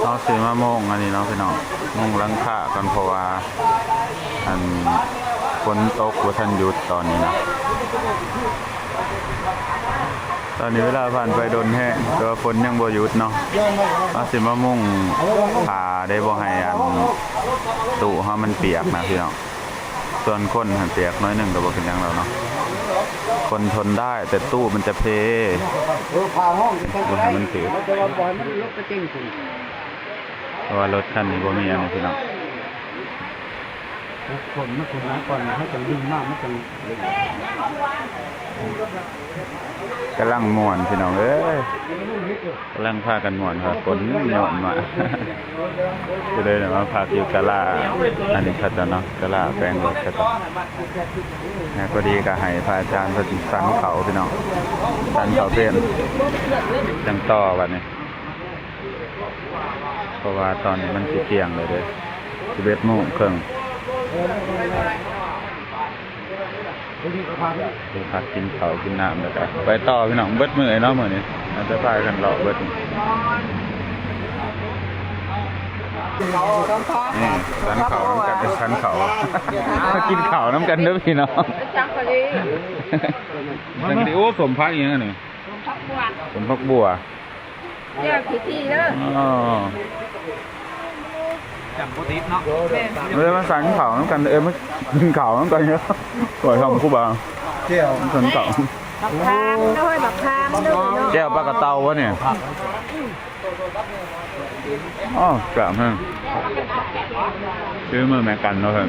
ເຮົາຊິມາມຸງອັນນີ້ເນາະພີ່ນ້ອງ, ມຸງຫຼັງຄາກ່ອນ ເພາະວ່າ ອັນ ຝົນຕົກບໍ່ທັນຢຸດຕອນນີ້ນະ. ຕອນນີ້ເວລາຜ່ານໄປດົນແຮງ ແຕ່ວ່າຝົນຍັງບໍ່ຢຸດເນາະ. ເຮົາຊິມາມຸງຜ້າໄດ້ ບໍ່ໃຫ້ອັນ ຕູ້ເຮົາມັນປຽກນະພີ່ນ້ອງ. ສ່ວນຄົນຫັ້ນປຽກໜ້ອຍໜຶ່ງກໍບໍ່ເປັນຫຍັງແລ້ວເນາະ, ຄົນທົນໄດ້ ແຕ່ຕູ້ມັນຈະເພ. ເອີ ຜ້າຫ້ອງ ບໍ່ໃຫ້ມັນຖືກ ແຕ່ວ່າບໍ່ໃຫ້ມັນລົງໄປເຕັມພຸ້ນ. ເພາະວ່າລົດຄັນນີ້ບໍ່ມີອັນນີ້ພີ່ນ້ອງ. ຄົນມາຄົນມາກ່ອນ ເຮົາຈັ່ງດຶງມາ ມັນຈັ່ງ ກຳລັງມ່ວນພີ່ນ້ອງເອີຍ. ກຳລັງພາກັນມ່ວນ ເພາະຝົນໂຍນມາ. ກໍເລີຍມາພັກຢູ່ສາລາ ອັນນີ້ເຂົາເຈົ້າເນາະ, ສາລາແຂວງຫຼວງຊະຕາ. ແລ້ວພໍດີກໍໃຫ້ພະອາຈານເພິ່ນສັນເຂົ້າພີ່ນ້ອງ, ສັນເຂົ້າເພນ ຈັ່ງຕໍ່ບັດນີ້. ເພາະວ່າຕອນນີ້ມັນຊິທ່ຽງແລ້ວເດ້, ສິບເອັດໂມງເຄິ່ງ. ໄປພັກກິນເຂົ້າກິນນ້ຳ ແລ້ວກໍໄປຕໍ່ພີ່ນ້ອງ. ເບິດມື້ເນາະມື້ນີ້ ອາດຈະພາກັນເລາະເບິດ. ນີ້ສັນເຂົ້ານຳກັນ, ສັນເຂົ້າ ກິນເຂົ້ານຳກັນເດີພີ່ນ້ອງ. ໂອ້ ສົ້ມຜັກອີ່ຫຍັງອັນນີ້? ສົ້ມຜັກບົວ. ແຈ່ວຂີ້ຖີ່ເດີ. ອໍ ຈຳບໍ່ຕິດເນາະ. ແມ່ນ. ເອີ ມາສັນເຂົ້ານຳກັນເດີ, ມາກິນເຂົ້ານຳກັນເດີ. ກວຍທຳຄູບາ ແຈ່ວສັນເຂົ້າ. ບັກຂາມເດີ ບັກຂາມເດີ. ແຈ່ວປາກະເຕົາວະນີ້? ອໍ ແຊບແຮງ. ຄືມື້ແມ່ກັນເນາະເພິ່ນ.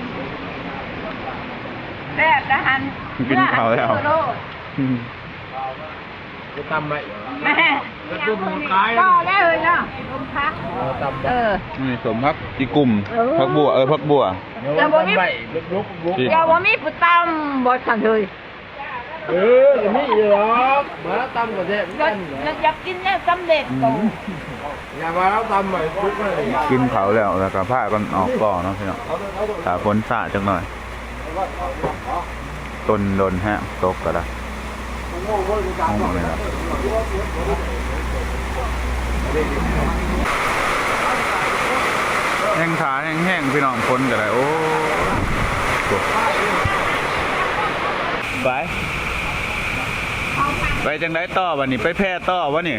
ແຊບລະຫັ້ນ. ກິນເຂົ້າແລ້ວ. ໄປຕຳໄວ້ ແມ່ ໄປປຸ້ມຂາຍ ຕໍ່ແລ້ວເຮີ້ຍເນາະ. ສົ້ມຜັກ ເອີ ຕຳ ເອີ ນີ້ສົ້ມຜັກອີ່ກຸ່ມ. ເອີ ຜັກບົວ ເອີ ຜັກບົວ. ເຈົ້າບໍ່ມີ ເຈົ້າບໍ່ມີຜູ້ຕຳບໍ່ຊັ້ນເຮີ້ຍ? ເອີ ກໍມີຢູ່ດອກ ມາຕຳກໍແຊບຄືກັນ. ຢາກ ຢາກກິນແນວສຳເລັດ. ອືມ ຢ່າວ່າລາວຕຳໄວ້ ປຸກມາເລີຍ. ກິນເຂົ້າແລ້ວ ແລ້ວກໍພາກັນອອກຕໍ່ເນາະພີ່ນ້ອງ, ຖ້າຝົນຊາຈັກໜ້ອຍ. ຕົນດົນແຮງ ຕົກກໍໄດ້. ໂອ້ ນີ້ລະ ແຮງຖ້າແຮງໆ ພີ່ນ້ອງ, ຝົນກໍໄດ້. ໂອ້ ໄປ ໄປຈັ່ງໃດຕໍ່ບັດນີ້? ໄປແພຕໍ່ບໍ່ນີ້?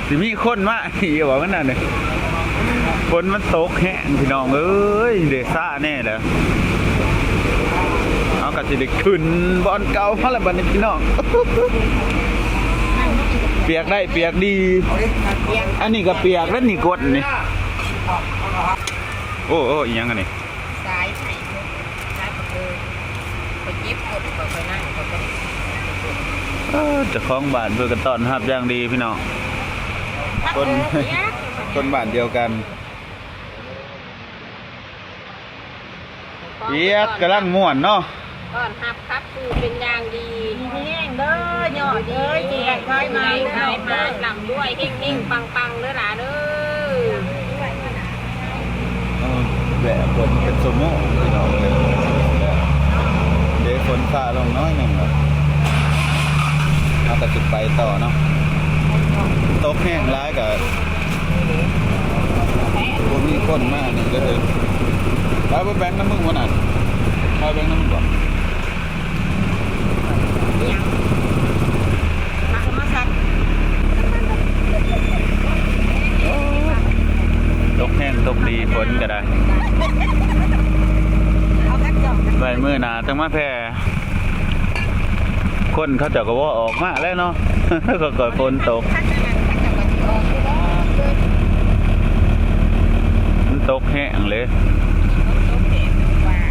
ຊິມີຄົນມາອີກບໍ່? ມັນນັ້ນ ຝົນມັນຕົກແຮງພີ່ນ້ອງເອີຍ, ເດ ຊ້າແນ່ແຫຼະ. ເຮົາກໍຊິໄດ້ຂຶ້ນບ່ອນເກົ່າມາແລ້ວບັດນີ້ພີ່ນ້ອງ. ປຽກໄດ້ປຽກດີ. ອັນນີ້ກໍປຽກແລ້ວນີ້ ກົດນີ້. ໂອ້ ໂອ້ ອີ່ຫຍັງອັນນີ້? ສາຍໄຟ ສາຍປະຕູ ຂ້ອຍເຈັບກົ້ນ ຂ້ອຍ ຂ້ອຍນັ່ງ ຂ້ອຍກໍ ເອີ ເຈົ້າຂອງບ້ານເພິ່ນກໍຕ້ອນຮັບຢ່າງດີພີ່ນ້ອງ. ຄົນ ຄົນບ້ານດຽວກັນ. ປຽກກຳລັງມ່ວນເນາະ. ຕ້ອນຮັບຂັບສູ່ເປັນຢ່າງດີ. ມີແຮງເດີຍອດເອີຍ, ຊິໄດ້ຂາຍໝານເດີ ຂາຍໝານ ລ່ຳລວຍ ເຮັງໆ ປັງໆ ເດີຫຼ້າເດີ. ເອີ ແບບຝົນເປັນຊົ່ວໂມງພີ່ນ້ອງເອີຍ. ເດ ຝົນຊາລົງໜ້ອຍໜຶ່ງລະ, ເຮົາກໍຊິໄປຕໍ່ເນາະ. ຕົກແຮງຫຼາຍກໍ ບໍ່ມີຄົນມານີ້ເດີ. ໄປ ໄປແບ່ງນຳມຶງພຸ້ນນະ, ໄປແບ່ງນຳມຶງບໍ່? ຫຍັງ? ມາ ມາສັກ. ຕົກແຮງຕົກດີ ຝົນກໍໄດ້. ເອົາກັນຈອກ ໄວ້ມື້ໜ້າຈັ່ງມາແຜ່. ຄົນເຂົາເຈົ້າກໍບໍ່ອອກມາແລ້ວເນາະ, ກໍ ກໍຝົນຕົກ. ມັນຕົກແຮງເລີຍ,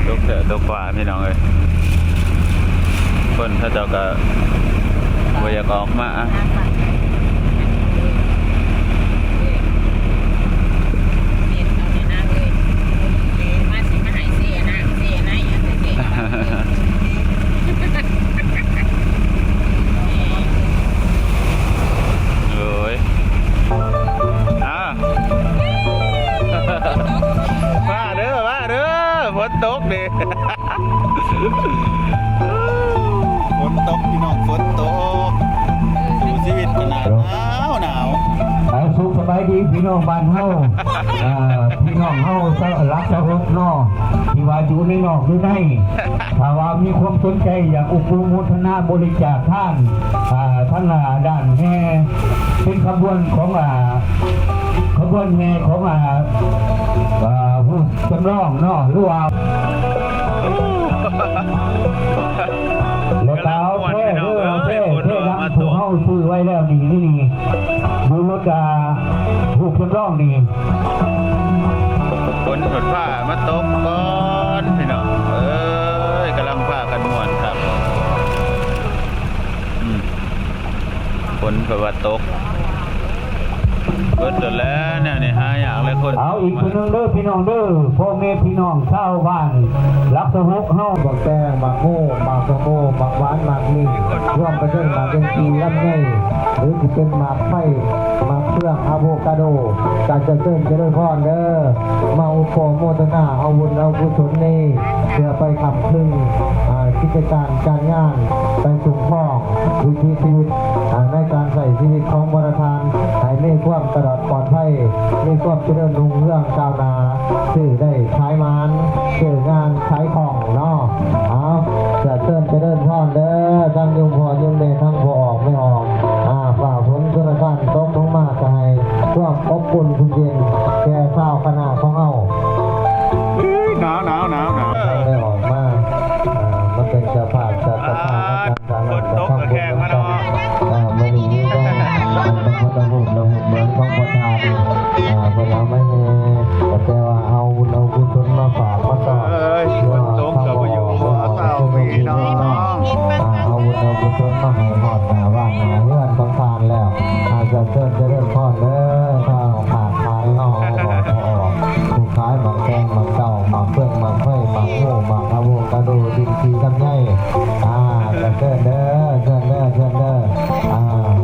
ຕົກແທ້ຕົກວ່າພີ່ນ້ອງເອີຍ. ຄົນເຂົາເຈົ້າກໍບໍ່ຢາກອອກມາ. ໂອ້ຍ ອ້າວ ມາເດີ ມາເດີ ຝົນຕົກເດ້. ຝົນຕົກພີ່ນ້ອງ ຝົນຕົກ, ສູ້ຊີວິດຂະໜາດໜາວໜາວ. ເອົາ ສຸກສະບາຍ ທີ່ພີ່ນ້ອງບ້ານເຮົາ ເອີ ພີ່ນ້ອງເຮົາຊາວຫຼັກຊາວຫົກເນາະ ທີ່ວ່າຢູ່ໃນນອກຫຼືໃນ ຖ້າວ່າມີຄວາມສົນໃຈຢາກອຸປະໂມທະນາບໍລິຈາກທານ ອ່າ ທາງ ອ່າ ດ້ານແຫ່ ເປັນຂະບວນຂອງ ອ່າ ຂະບວນແຫ່ຂອງ ອ່າ ອ່າ ຮູບຈຳລອງເນາະ ຫຼືວ່າ ແລ້ວກໍເອົາແພເດີ ເອົາແພ ແພດຳທີ່ເຮົາຊື້ໄວ້ແລ້ວນີ້ ນີ້ ຢູ່ລົດ ອ່າ ຮູບຈຳລອງນີ້ ຝົນສົດຟ້າມາຕົກກ່ອນ ພີ່ນ້ອງເອີຍ ກຳລັງພາກັນມ່ວນຄັກ ອືມ ຝົນເພິ່ນວ່າຕົກ ເບິດໂລດແຫຼະ ແນວນີ້ຫາຍາກເລີຍຄົນ. ເອົາອີກຜູ້ໜຶ່ງເດີພີ່ນ້ອງເດີ ພໍ່ແມ່ພີ່ນ້ອງຊາວບ້ານຫຼັກຊາວຫົກເຮົາ ໝາກແຕງ ໝາກໂມ ໝາກສະໂມ ໝາກຫວານ ໝາກມີ້ ລວມໄປເຖິງໝາກເປັນປີ ລຳໄຍ ຫຼືຊິເປັນໝາກໄຟ ໝາກເຟືອງ ອາໂວຄາໂດ ກະຈະເຊີນຈະເລີນພອນເດີ ມາອຸປະໂມທະນາເອົາບຸນເອົາກຸສົນນີ້ ເພື່ອໄປຄ້ຳຄຶງ ອາ ກິດຈະການການງານ ໄປຄຸ້ມຄອງວິຖີຊີວິດ ອາ ໃນການໃຊ້ຊີວິດຂອງພວກທ່ານ ໃຫ້ມີຄວາມຕະຫຼອດປອດໄພ ມີຄວາມຈະເລີນຮຸ່ງເຮືອງກ້າວໜ້າ ຊື້ໄດ້ຂາຍໝານ ຊື້ງານຂາຍຄ່ອງເນາະ. ເອົາ ກະເຊີນຈະເລີນພອນເດີ ທັງໂຍມພໍ່ໂຍມແມ່ ທັງພໍ່ອອກແມ່ອອກ ອາ ຟ້າຝົນຊົນລະທານຕົກລົງມາ ກະໃຫ້ຄວາມອົບອຸ່ນເຢັນແກ່ຊາວຄະນະຂອງເຮົາ. ໜາວ ໜາວ ໜາວ ໜາວ ໄດ້ອອກມາ ເອີ ມາເປັນເຈົ້າພາບເຈົ້າສະຖານ ຝົນຕົກກະແຂງມາເນາະ ມື້ນີ້ມີແຕ່ພະພຸດທະຮູບ ແລະ ຮູບເໝືອນຂອງພະທາດ ເພິ່ນເອົາມາແຫ່ ກໍແປວ່າເອົາບຸນເອົາກຸສົນມາຝາກມາຕ້ອນ ເອີຍ ຝົນຕົກກໍບໍ່ຢູ່ບໍ່ເຊົາພີ່ນ້ອງ ເອົາບຸນເອົາກຸສົນມາໃຫ້ຮອດໜ້າບ້ານໜ້າເຮືອນຂອງທ່ານແລ້ວ ອາ ກະເຊີນຈະເລີນພອນເດີ ທາງພາກ ຂາຍເຮົາອອກ ອອກ ຜູ້ຂາຍໝາກແຕງ ໝາກເຕົ້າ ໝາກເຟືອງ ໝາກໄຟ ໝາກໂມ ໝາກອາໂວຄາໂດ ດິນຊີລຳໄຍ ອາ ກະເຊີນເດີ ເຊີນເດີ ເຊີນເດີ ອາ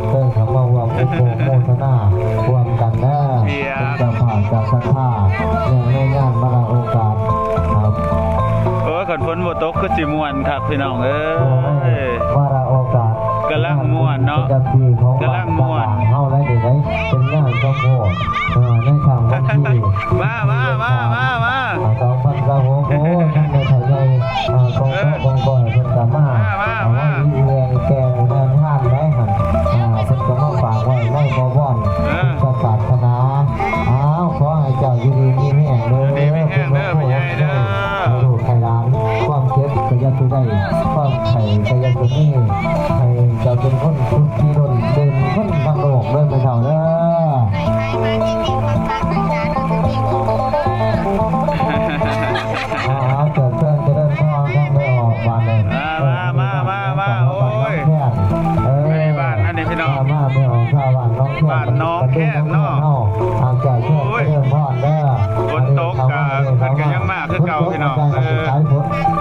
ເຊີນເຂົ້າມາຮ່ວມອຸປະໂມທະນາຮ່ວມກັນເດີ ເປັນເຈົ້າພາບເຈົ້າສັດທາ ເນື່ອງໃນງານມະລະໂອກາດ ໂອ້ຍ ຄັນຝົນບໍ່ຕົກຄືຊິມ່ວນຄັກພີ່ນ້ອງເອີຍ ມະລະໂອກາດ ກຳລັງມ່ວນເນາະ ກຳລັງມ່ວນ ເຮົາໄດ້ໄດ້ ເປັນງານສົມໂພດ ເອີ ໃນຄັ້ງວັນທີ ມາ ມາ ມາ ມາ ມາ ອາ ສອງພັນຊາວຫົກ ໂອ້ ທັງແມ່ເຖົ້າໃຫຍ່ ອາ ກອງກອຍ ເອີ ກອງກອຍເພິ່ນກະມາ ມາ ມາ ມາ ເອົາມາແລງແຕ່ງແລງທານໄດ້ຫັ້ນ ອາ ເພິ່ນກະມາຝາກໄວ້ໃນບໍວອນ ເອີ ພຸດທະສາສະໜາ ອ້າວ ຂໍໃຫ້ເຈົ້າຢູ່ດີມີແຮງເດີ ຢູ່ດີມີແຮງເດີ ພໍ່ໃຫຍ່ເດີ ໃຫ້ລູກໃຫ້ຫຼານ ຄວາມເຈັບກະຢ່າໄດ້ ຄວາມໄຂ້ກະຢ່າໄດ້ມີ ໃຫ້ເຈົ້າເປັນຄົນສຸຂີດົນເດັ່ນຂຶ້ນທັງໂລກເດີ ແມ່ເຖົ້າເດີ. ເອົາ ເຊີນ ເຊີນ ຈະເລີນພອນ ທັງແມ່ອອກບາດນີ້ ມາ ມາ ມາ ມາ ໂອ້ຍ ເອີ ໃນບ້ານອັນນີ້ພີ່ນ້ອງ ມາ ມາ ແມ່ອອກຊາວບ້ານໜອງແຄນ ບ້ານໜອງແຄນເນາະ ເຮົາ ເອົາ ເຊີນ ເຊີນ ຈະເລີນພອນເດີ ຝົນຕົກກະ ເພິ່ນກະຍັງມາຄືເກົ່າພີ່ນ້ອງ ເອີ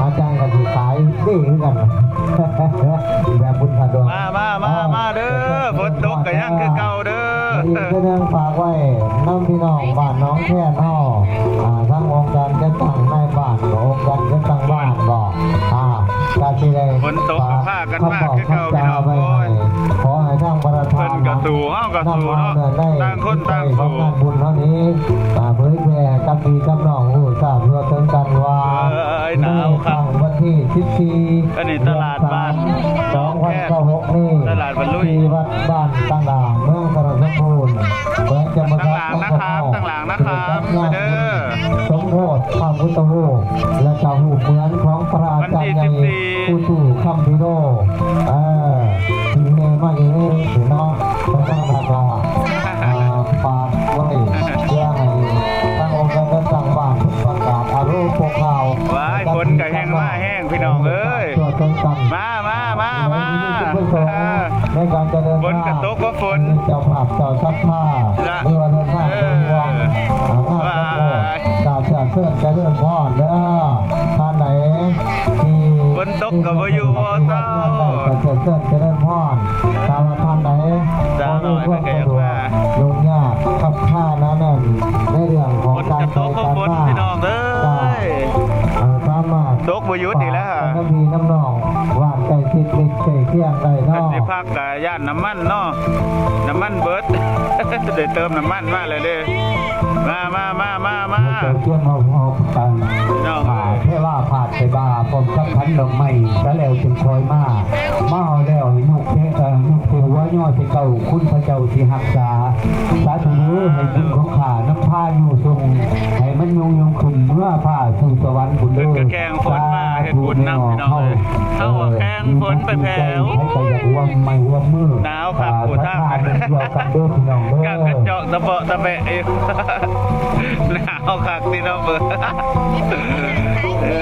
ອາຈານກະຊິຂາຍ ອາຈານກະຊິຂາຍດີຄືກັນ ແບບບຸນພາດວງ ມາ ມາ ມາ ມາເດີ ຝົນຕົກກະຍັງຄືເກົ່າເດີ ອີກເທື່ອໜຶ່ງຝາກໄວ້ນຳພີ່ນ້ອງບ້ານໜອງແຄນເຮົາ ອາ ທັງອົງການຈັດຕັ້ງນາຍບ້ານ ອົງການຈັດຕັ້ງບ້ານບໍ ອາ ກະຊິໄດ້ ຝົນຕົກກະພາກັນມາຄືເກົ່າພີ່ນ້ອງ ໂອ້ຍ ຂໍໃຫ້ທາງພະທາດ ເພິ່ນກະສູ້ ເຮົາກະສູ້ເນາະ ຕ່າງຄົນຕ່າງສູ້ ຂອງງານບຸນເຮົານີ້ ອາ ເຜີຍແຜ່ກັບພີ່ກັບນ້ອງຮູ້ຊາບທົ່ວເຖິງກັນວ່າ ເອີຍ ໜາວຄັກ ໃນຄ່ຳວັນທີສິບສີ່ ອັນນີ້ຕະຫຼາດບ້ານໜອງແຄນ ສອງພັນຊາວຫົກນີ້ ຕະຫຼາດບ້ານລຸຍ ທີ່ວັດ ບ້ານຕ່າງໆ ເມືອງສາລະສົມບູນ ແຂວງຈຳປາສັກ ຂອງພວກເຮົາ ຕັ້ງຫຼັງນະຄາບ ຕັ້ງຫຼັງນະຄາບ ເດີ ສົມໂພດພະພຸດທະຮູບ ແລະກະຮູບເໝືອນຂອງພະອາຈານໃຫຍ່ ວັນທີສິບສີ່ ຄູຕູ້ຄຳພີໂລ ເອີ ທີ່ແມ່ມາຢູ່ນີ້ເນາະ ແລ້ວກໍ ອ່າ ຝາກໄວ້ ເພື່ອໃຫ້ທາງອົງການຈັດຕັ້ງບ້ານປະກາດອາໂລໂປຄາວ ວ້າຍ ຝົນກະແຮງມາແຮງ ພີ່ນ້ອງເອີຍ ມາ ມາ ມາ ມາ ໃນການຈະເດີນທາງ ຝົນກະຕົກວ່າຝົນ ເຈົ້າພາບເຈົ້າສັດທາ ຫຼືວ່າເດີນທາງໄປຮ່ວມ ເອີ ງານສົມໂພດ ກະຈະເຊີນຈະເລີນພອນເດີ ທ່ານໃດທີ່ ຝົນຕົກກະບໍ່ຢູ່ບໍ່ເຊົາ ກະຈະເຊີນຈະເລີນພອນ ຖ້າວ່າທ່ານໃດ ບໍ່ມີຄວາມສະດວກ ຫຍຸ້ງຍາກ ຄັບຄາໜາແໜ້ນ ໃນເລື່ອງຂອງການໄປການມາ ກະ ເອີ ສາມາດ ຕົກບໍ່ຢຸດອີກແລ້ວ ຝາກໄປນຳພີ່ນຳນ້ອງ ບ້ານໃກ້ຊິດ ມິດໃກ້ຄຽງໄດ້ເນາະ ຄັນຊິພັກກະຢ້ານນ້ຳມັນເນາະ ນ້ຳມັນເບິດ ໄດ້ເຕີມນ້ຳມັນມາແລ້ວເດ້. ມາ ມາ ມາ ມາ ມາ ເຈົ້າກຽມເອົາ ເອົາກັນ ພີ່ນ້ອງເອີຍ ຜ້າເທວາພາດໃສ່ບ່າ ພ້ອມກັບຂັນດອກໄມ້ ສະແລ້ວຈຶ່ງຄ່ອຍມາ. ມາຮອດແລ້ວໃຫ້ຍົກເສ ເອີ ຍົກເສຫົວຍໍໃສ່ເກົ້າ ຄຸນພະເຈົ້າທີ່ຮັກສາ. ສາທຸເດີ ໃຫ້ບຸນຂອງຂ້ານຳພາຢູ່ສົ່ງ ໃຫ້ມັນຍົງໆຂຶ້ນ ເມືອພາສູ່ສະຫວັນພຸ້ນເດີ. ເພິ່ນກໍແຂ່ງຝົນມາເຮັດບຸນນຳ ພີ່ນ້ອງເອີຍ ເຮົາກໍແຂ່ງຝົນໄປແຜ່ວ. ໃຜກໍຢາກຮ່ວມໄມ້ຮ່ວມມື ໜາວຄັກພຸ້ນທາງ ດຽວກັນເດີ ພີ່ນ້ອງເດີ ກັບກະຈອກຕະເບາະຕະແບະຢູ່. ໜາວຄັກຕິນ້ອງເອີຍ ເອີ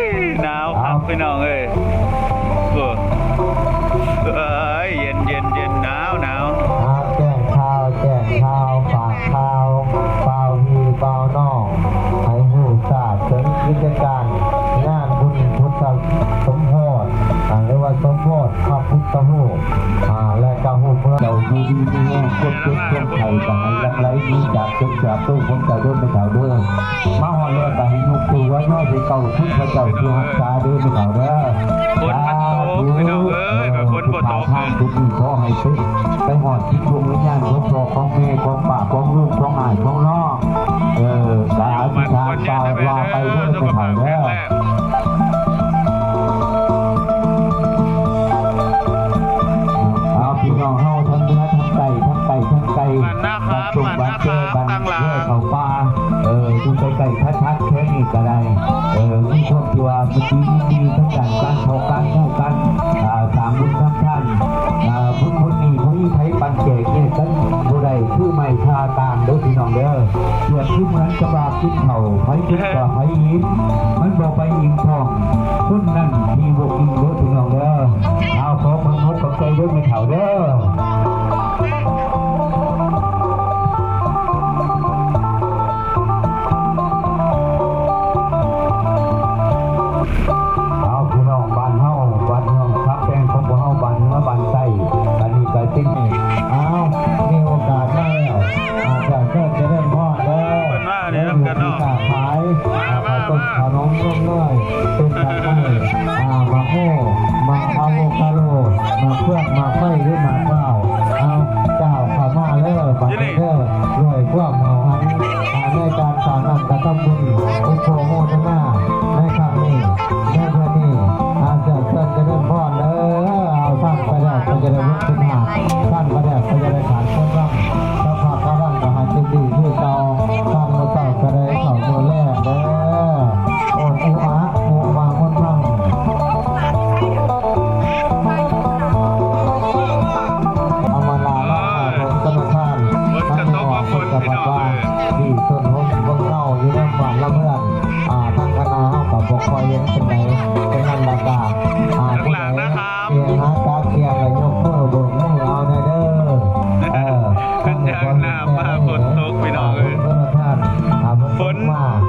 ຍ ໜາວຄັກພີ່ນ້ອງເອີຍ. ໂອ້ ເອີຍ ເຢັນໆໆ ໜາວໆ. ອ່າ ແຈ້ງຂ່າວ ແຈ້ງຂ່າວ ຝາກຂ່າວ ບ່າວພີ່ບ່າວນ້ອງ ໃຫ້ຮູ້ຊາບເຖິງກິດຈະການງານບຸນພຸດທະສົມໂພດ ອ່າ ຫຼືວ່າສົມໂພດພະພຸດທະຮູບ ອ່າ ແລະກະຮູບເມືອງ ເຈົ້າຢູ່ດີມີແຮງ ຄວາມເຈັບຄວາມໄຂ້ກໍໃຫ້ຫຼັ່ງໄຫຼໜີຈາກຕົນຈາກໂຕຂອງເຈົ້າເດີ ແມ່ເຖົ້າເດີ. ມາຮອດແລ້ວກໍໃຫ້ຍົກໂຕຫົວຍໍໃສ່ເກົ້າ ຄຸນພະເຈົ້າທີ່ຮັກສາເດີ ແມ່ເຖົ້າເດີ. ຝົນມັນຕົກ ພີ່ນ້ອງເອີຍ ກໍຝົນບໍ່ຕົກ ທາງຈຸດນີ້ຂໍໃຫ້ໄປ ໄປຮອດຈິດດວງວິນຍານຂອງພໍ່ຂອງແມ່ ຂອງປ້າຂອງລຸງ ຂອງອ້າຍຂອງນ້ອງ. ເອີ ກະອະທິຖານກ່າວວ່າໄປເດີ ແມ່ເຖົ້າເດີ. ເອົາ ພີ່ນ້ອງເຮົາທັງເໜືອທັງໃຕ້ ທັງໃກ້ທັງໄກ ບ້ານນາຄາມ ບ້ານນາຄາມ ບ້ານແກ ບ້ານແກເຂົ້າປ່າ ເອີ ຢູ່ໃກ້ໆ ທັດໆ ແຖວນີ້ກໍໄດ້ ເອີ ມີຄວາມທີ່ວ່າຍິນດີທາງດ້ານການເຂົ້າການຮູ້ການ ອ່າ ສ້າງບຸນທຳທານ ອ່າ ບຸນຄົນນີ້ບໍ່ມີໃຜປັນແຈກແຍກກັນບໍ່ໄດ້ ຄືໄມ້ທາກາງເດີ ພີ່ນ້ອງເດີ. ປຽບຄືເໝືອນກັບວ່າກິນເຂົ້າ ໃຜກິນກໍໃຜອີ່ມ ມັນບໍ່ໄປອີ່ມທ້ອງຄົນນັ້ນທີ່ບໍ່ກິນເດີ ພີ່ນ້ອງເດີ. ເອົາ ຂໍຂອບອົກຂອບໃຈເດີ ແມ່ເຖົ້າເດີ. ເອົາ ພີ່ນ້ອງບ້ານເຮົາ ບ້ານເຮົາ ຊາວແປງຂອງພວກເຮົາ ບ້ານເໜືອ ບ້ານໃຕ້ ອັນນີ້ກໍເປັນ ເອົາ ມີໂອກາດມາແລ້ວ ອາ ເຈົ້າເຊີນຈະເລີນພອນເດີ ເພິ່ນມານີ້ນຳກັນເນາະ ຄ້າຂາຍ ມາ ມາ ເຂົ້າຕົ້ມ ມາ ເຂົ້າໜົມ ນົມເນີຍ ຕົ້ນດອກໄມ້ ອາ ໝາກໂມ ໝາກອາໂວຄາໂດ ໝາກເຟືອກ ໝາກໄຟ ຫຼື ໝາກພ້າວ ເອົາ ເຈົ້າເຂົ້າມາເດີ ບັດນີ້ເດີ ດ້ວຍຄວາມເອົາຫັນ ອາ ໃນການສ້າງນ້ຳກະທຳບຸນ ອຸປະໂມທະນາ ໃນຄັ້ງນີ້ ໃນເທື່ອນີ້ ອາ ເຊີນຈະເລີນພອນເດີ ເອົາ ທານປາແດກກໍຈະໄດ້ບຸນຄຸນນາດ ທານປາແດກກໍຈະໄດ້ຂາດຄົນລັງ ສະພາບການລັງກໍໃຫ້ເຕັມທີ່ຄືເກົ່າ ທານມື້ເຊົ້າກໍໄດ້ເຂົ້າມື້ແລງເດີ ໂອນອຸອາ ອຸອາ ມົນມັງ ເອົາມາລາລາຂອງສະມາທານ ມັນໄດ້ອອກ ເພິ່ນກໍບອກວ່າ ດີຕົ້ນຫົວເບິ່ງເງົາຢູ່ນຳບ້ານລຳເຮືອນ ອ່າ ທາງຄະນະເຮົາກໍບໍ່ຄ່ອຍເຫັນປານໃດ ເປັນນັ້ນລະກະ ອ່າ ຜູ້ໃດຊິຫາກາກຽມລະຍົກມືໂບກມືເອົາແດ່ເດີ ເອີ ເປັນຫຍັງໜ້າຟ້າຝົນຕົກ ພີ່ນ້ອງເອີຍ ຝົນ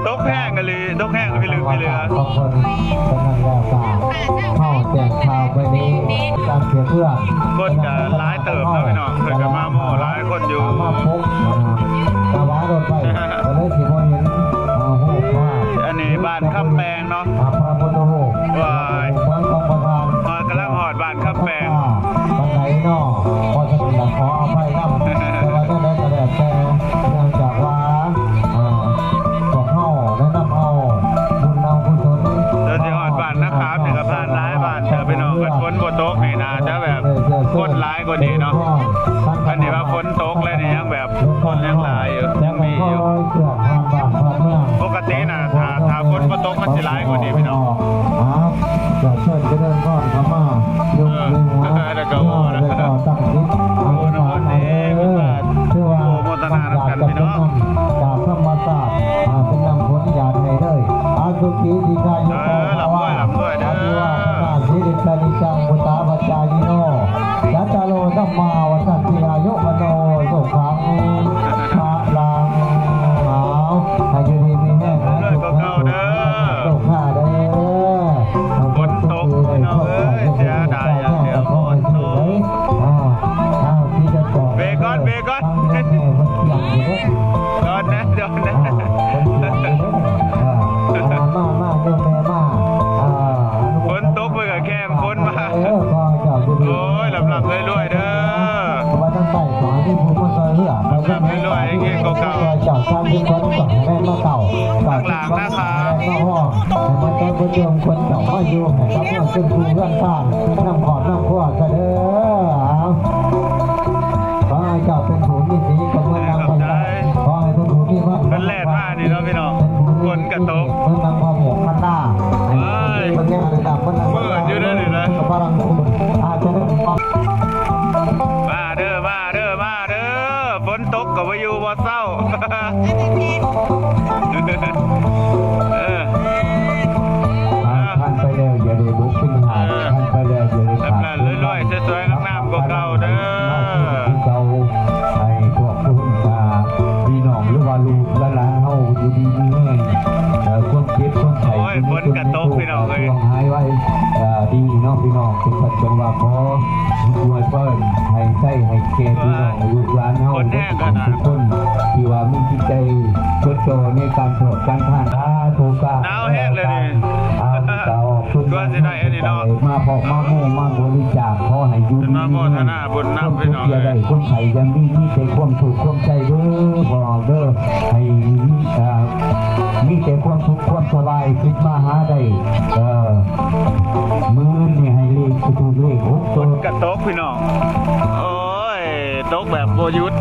ຕົກແຮງອີ່ຫຼີ ຕົກແຮງອີ່ຫຼີ ອີ່ຫຼີ ຂອງເພິ່ນ ເປັນນັ້ນລະກະ ເຮົາແຈ້ງຂ່າວໄປນີ້ ການເສຍເພື່ອ ຄົນກໍຫຼາຍເຕີບເນາະ ພີ່ນ້ອງ ເພິ່ນກໍມາໂມ້ຫຼາຍຄົນຢູ່ ມາພົບ ອ່າ ກະວ່າລົດໄປ ກໍເລີຍຊິບໍ່ເຫັນ ອ່າ ຮູບພາບ ອັນນີ້ບ້ານຄຳແປງເນາະ ອ່າ ພະພຸດທະຮູບ ວ້າຍ ເມືອງຂອງປະທານ ຮອດ ກຳລັງຮອດບ້ານຄຳແປງ ປານໃດເນາະ ເພາະສະນັ້ນລະຂໍອະໄພນຳ ແຕ່ວ່າຈັ່ງໃດກໍແລ້ວແຕ່ ເນື່ອງຈາກວ່າ ອ່າ ພວກເຮົາໄດ້ນຳເອົາບຸນເອົາກຸສົນ ເດີນຊິຮອດບ້ານນາຂາມນີ້ກໍຜ່ານຫຼາຍບ້ານເດີ ພີ່ນ້ອງ ຄັນຝົນບໍ່ຕົກນີ້ໜ້າຈະແບບຄົນຫຼາຍກວ່ານີ້ເນາະ ຄັນນີ້ວ່າຝົນຕົກແລ້ວນີ້ຍັງແບບຄົນຍັງຫຼາຍຢູ່ ຍັງມີຢູ່ ປົກກະຕິນະ ຖ້າ ຖ້າຝົນບໍ່ຕົກມັນຊິຫຼາຍກວ່ານີ້ ພີ່ນ້ອງ ເຊີນຈະເດີນທາງເຂົ້າມາ ຍົກມືຫົວ ແລ້ວກໍຕັ້ງຈິດ ອະທິຖານເອົາເດີ ຖືວ່າ ກາບທຳມະຊາດ ອ່າ ເປັນນ້ຳຝົນຢາດໃຫ້ເດີ ອາສຸຂີ ດີຄາຍຸໂກ ພະວາ ອາຍຸວາທະນາ ສິລິສະນິຈັງ ພຸດທາປັດຈາຍິໂນ ຈັດຕາໂລ ທຳມາ ວັດສັນຕິ ອາຍຸ ວັນໂນ ສຸຂັງ ພະລັງ ເອົາ ໃຫ້ຢູ່ດີມີແຮງ ໃຫ້ສຸກໃຫ້ສຸກ ໂຊກດີເດີ ຝົນຕົກ ພີ່ນ້ອງເອີຍ ເສຍດາຍຢ່າງດຽວ ຝົນຕົກ ອ່າ ເບຣກກ່ອນ ເບຣກກ່ອນ ຕອນນະ ຕອນນະ ອ່າ ມາ ມາ ໂຍມແມ່ມາ ອ່າ ຝົນຕົກ ເພິ່ນກໍແຂ່ງຝົນມາ ເອີ ຂໍເຈົ້າຢູ່ດີ ໂອ້ຍ ລ່ຳໆລວຍໆເດີ ລວຍໆ ເຮັງໆ ເກົ່າໆ ຈາກທາງທີ່ຄົນກໍໃຫ້ແມ່ນມາເກົ່າ ຂ້າງຫຼັງນະຄັບ ໃຫ້ມາເຈົ້າຜູ້ຊົມຄົນເຈົ້າມາຢູ່ ໃຫ້ກັບເມືອເປັນຜູ້ເຮືອນຊານ ນຳຄອບນຳຄົວຊະເດີ. ເອົາ ຂໍໃຫ້ເຈົ້າເປັນຜູ້ມີສີກັບເມືອນຳ ຂອບໃຈ ຂໍໃຫ້ເປັນຜູ້ມີວັນ ເພິ່ນແລ່ນມານີ້ເນາະພີ່ນ້ອງ ຝົນກະຕົກ ເມືອນຳຄວາມໂມກພັນນາ ເອີຍ ເພິ່ນຍັງໄດ້ນຳເພິ່ນນຳ ມືດຢູ່ເດີນີ້ນະ ກັບພະລັງຄຸນ ອາດຈະໄດ້ ມາເດີ ມາເດີ ມາເດີ ຝົນຕົກກໍບໍ່ຢູ່ບໍ່ເຊົາ ເອີ ອ່າ ຜ່ານໄປແລ້ວຢ່າໄດ້ບົກເປັນຫາດ ເອີ ຜ່ານໄປແລ້ວຢ່າໄດ້ຂາດ ລວຍໆ ສວຍໆ ງາມໆ ກວ່າເກົ່າເດີ ຄືເກົ່າ ໃຫ້ພວກ ອ່າ ພີ່ນ້ອງ ຫຼືວ່າລູກຫຼານເຮົາຢູ່ດີມີແຮງ ເອີ ຄວາມເຈັບຄວາມໄຂ້ ໂອ້ຍ ຝົນກະຕົກ ພີ່ນ້ອງເອີຍ ໃຫ້ຫາຍໄວ ເອີ ດີເນາະ ພີ່ນ້ອງ ເປັນສັດຈັງຫວະ ຂໍ ອວຍພອນໃຫ້ໃຊ້ໃຫ້ແກ່ພີ່ນ້ອງ ເອີ ລູກຫຼານເຮົາ ຝົນແຮງຂະໜາດ ທຸກຄົນທີ່ວ່າມີຈິດໃຈຈົດຈ່ອໃນການທອດການທານ ສາທຸການ ໜາວແຮງເລີຍນີ້ ອ່າ ກະອອກຊຸມ ກວ່າຊິໄດ້ອັນນີ້ເນາະ ມາພອກມາໝູ່ມາບໍລິຈາກ ຂໍໃຫ້ຢູ່ດີມີແຮງ ຄວາມເຈັບຢ່າໄດ້ ຄວາມໄຂ້ຢ່າມີ ມີແຕ່ຄວາມໂຊກຄວາມໄຊເດີ ພໍ່ເຮົາເດີ ໃຫ້ມີ ອ່າ ມີແຕ່ຄວາມສຸກຄວາມສະບາຍ ຄິດມາຫາໄດ້ ເອີ ມື້ນີ້ໃຫ້ເລກ ຖືກເລກຫົກໂຕ ຝົນກະຕົກ ພີ່ນ້ອງ ໂອ້ຍ ຕົກແບບບໍ່ຢຸດ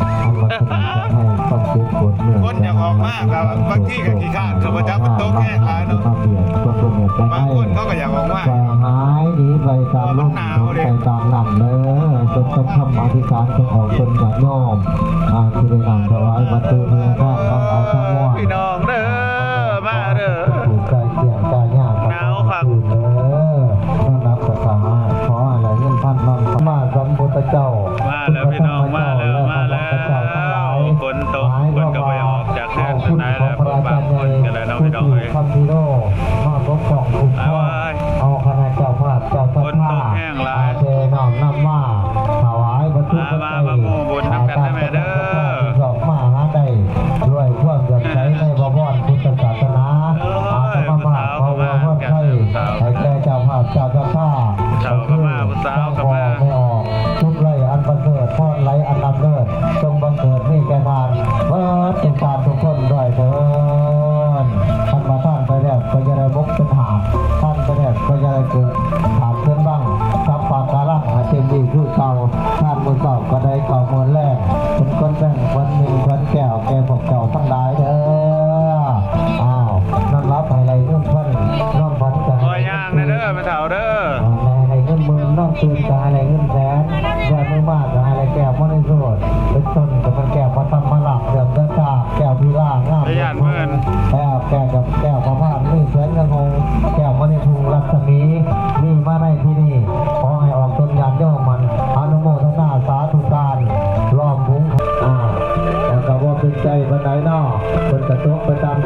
ຄົນຢາກອອກມາ ກໍບາງທີກໍຂີ້ຄ້ານ ກໍບໍ່ຈັກມັນຕົກແຮງຫຼາຍເນາະ ບາງຄົນເຂົາກໍຢາກອອກມາ ຫາຍໜີໄປຕາມລົມ ໄປຕາມນ້ຳເດີ ຈົນກັບຄຳອະທິຖານ ຈະອອກຕົນຍາດໂຍມ ອ່າ ທີ່ໄດ້ນ້ອມຖວາຍວັດຖຸເພື່ອທານ ນຳເອົາທັງມວນ ພີ່ນ້ອງເດີ ມາເດີ ຜູ້ກາຍກຽງກາຍຍາກ ໜາວຄັກ ເດີ ນອນຫຼັບກະສະອາດ ຂໍໃຫ້ໄດ້ເງິນພັນນຳ ສຳມາສຳພຸດທະເຈົ້າ ມາແລ້ວພີ່ນ້ອງ ມາແລ້ວ ມາແລ້ວ ຝົນຕົກ ເພິ່ນກໍບໍ່ອອກຈາກເຮືອນປານໃດແລ້ວ ເພິ່ນບາງຄົນກໍແລ້ວເນາະ ພີ່ນ້ອງເອີຍ ມາປົກປ້ອງຄຸ້ມຄອງ ເອົາຄະນະເຈົ້າພາບເຈົ້າສັດທາ ຝົນຕົກແຮງຫຼາຍ ເທນ້ອມນຳມາ ຖວາຍວັດຖຸປັດໄຈ ມາ ມາຮ່ວມບຸນນຳກັນເດີແມ່ເດີ ອາ ມາຫາໄດ້ ດ້ວຍຄວາມເຫຼື້ອມໃສໃນບວອນພຸດທະສາສະໜາ ອາດຕະມາພາບຂໍອວຍພອນໄທ ໃຫ້ແກ່ເຈົ້າພາບເຈົ້າສັດທາ ເຈົ້າກໍມາ ຜູ້ສາວກໍມາ ແມ່ອອກ ສຸກໄຫຼອັນປະເສີດ ພອນໄຫຼອັນລຳເລີດ ຈົ່ງບັງເກີດມີແກ່ທ່ານ ເບິດທຸກທ່ານທຸກຄົນດ້ວຍເທີ້ນ ທ່ານວ່າທ່ານໄປແລ້ວກໍຢ່າໄດ້ບົກເປັນຫາດ ທ່ານໄປແລ້ວກໍຢ່າໄດ້ເກີດ ຖາມເພິ່ນບ້າງ ສັບພະກາລັງໃຫ້ເຕັມທີ່ຄືເກົ່າ ທານມື້ເຊົ້າກໍໄດ້ເຂົ້າມື້ແລງ ເປັນຂວັນແສງຂວັນມິ່ງຂວັນແກ້ວແກ່ພວກເຈົ້າທັງຫຼາຍເດີ. ອ້າວ ນອນຫຼັບໃຫ້ໄດ້ເງິນພັນ ນອນຝັນກໍໃຫ້ໄດ້ເງິນໝື່ນ ນອນຕື່ນກໍໃຫ້ໄດ້ເງິນແສນ ແບບມື້ມາກໍໃຫ້ໄດ້ແກ້ວມະນີໂຊດ ເປັນຕົ້ນກໍເປັນແກ້ວພະທຳມະລາບ ເລື່ອມເດີນທາງ ແກ້ວພິລາງາມ ແກ້ວແກ້ວກັບແກ້ວພະພານ ມີແສງເຮືອງຫົ່ງ ແກ້ວມະນີພຸງລັດສະໝີ ມີມາໃນທີ່ນີ້ ຂໍໃຫ້ອອກຕົນຍາດໂຍມ ອະນຸໂມທະນາສາທຸການ ລ້ອມວງ ອ່າ ແລ້ວກໍບໍ່ເປັນໃຈປານໃດເນາະ ເພິ່ນກໍຕົກໄປຕາມ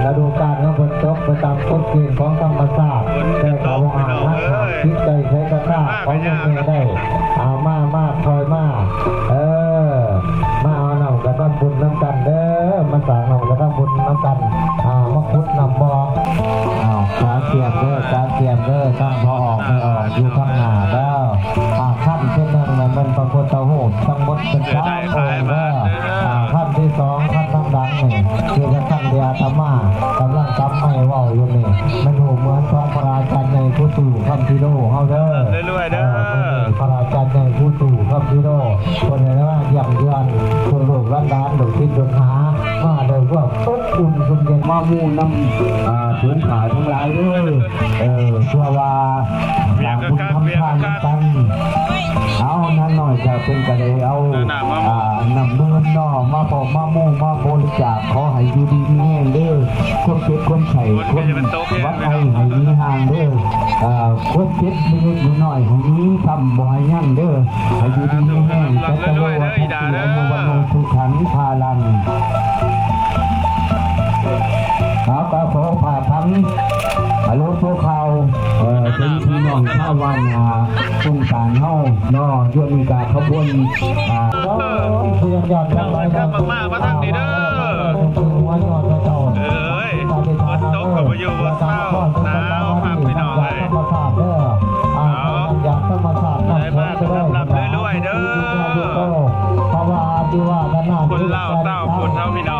ລະດູການຂອງເພິ່ນ ຕົກໄປຕາມກົດເກນຂອງທຳມະຊາດ ແຕ່ກໍບໍ່ອາດຫັກຫ້າມຈິດໃຈໃຜສັດທາຂອງແມ່ໄດ້ ເອົາມາ ມາ ຄ່ອຍມາ ເອີ ມາເອົານ້ຳກະທຳບຸນນຳກັນເດີ ມາສ້າງນ້ຳກະທຳບຸນນຳກັນ ອ່າ ມາຂຸດນ້ຳບໍ່ ອ້າວ ກະກຽມເດີ ກະກຽມເດີ ທັງພໍ່ອອກແມ່ອອກຢູ່ທາງໜ້າເດີ ອ່າ ຂັ້ນທີໜຶ່ງນັ້ນແມ່ນພະພຸດທະຮູບ ທັງໝົດເປັນສາມອົງເດີ ອ່າ ຂັ້ນທີສອງ ຂັ້ນທາງຫຼັງນີ້ ຄືກັບຂັ້ນທີ່ອາດຕະມາກຳລັງຈັບໄມເວົ້າຢູ່ນີ້ ແມ່ນຮູບເໝືອນຂອງພະອາຈານໃຫຍ່ຄູຕູ້ຄຳຊີໂດເຮົາເດີ ລວຍໆເດີ ເອີ ພະອາຈານໃຫຍ່ຄູຕູ້ຄຳຊີໂດ ເພິ່ນໄດ້ມາຢ້ຽມຢວນພວກລູກຫຼານໆ ລູກສິດລູກຫາ ມາດ້ວຍຄວາມອົບອຸ່ນເຢັນເຢັນ ມາໝູນຳ ອ່າ ເພື່ອນຂ້າທັງຫຼາຍເດີ ເອີ ເພື່ອວ່າສ້າງບຸນທຳທານນຳກັນ ເອົາ ນາງນ້ອຍກໍເພິ່ນກໍໄດ້ເອົາ ອ່າ ນ້ຳດື່ມເນາະ ມາເພາະມາໝູມາບໍລິຈາກ ຂໍໃຫ້ຢູ່ດີມີແຮງເດີ ຄວາມເຈັບຄວາມໄຂ້ ຄວາມຫວັດໄອໃຫ້ໜີຫ່າງເດີ ອ່າ ຄວາມເຈັບເລັກໆນ້ອຍໆໃຫ້ມີຊ້ຳບໍ່ໃຫ້ຍັງເດີ ໃຫ້ຢູ່ດີມີແຮງ ສັດຕະໂລວັດຖະ ອາຍຸວັນໂນສຸຂັງພາລັງ ເຮົາກໍຂໍຝາກທັງອາໂລໂຊຂ່າວ ເອີ ເຖິງພີ່ນ້ອງຊາວບ້ານ ອ່າ ສົງສານເຮົາເນາະ ຢູ່ນີ້ກໍຂະບວນ ອ່າ ເອີ ພີ່ນ້ອງເອີຍ ຄັກມາກໆ ມາທາງນີ້ເດີ ເອີຍ ຝົນຕົກກໍບໍ່ຢູ່ບໍ່ເຊົາ ໜາວຄັກພີ່ນ້ອງເອີຍ ເອົາ ໄດ້ມາກໍລ່ຳໆລວຍໆເດີ ຄົນລາວ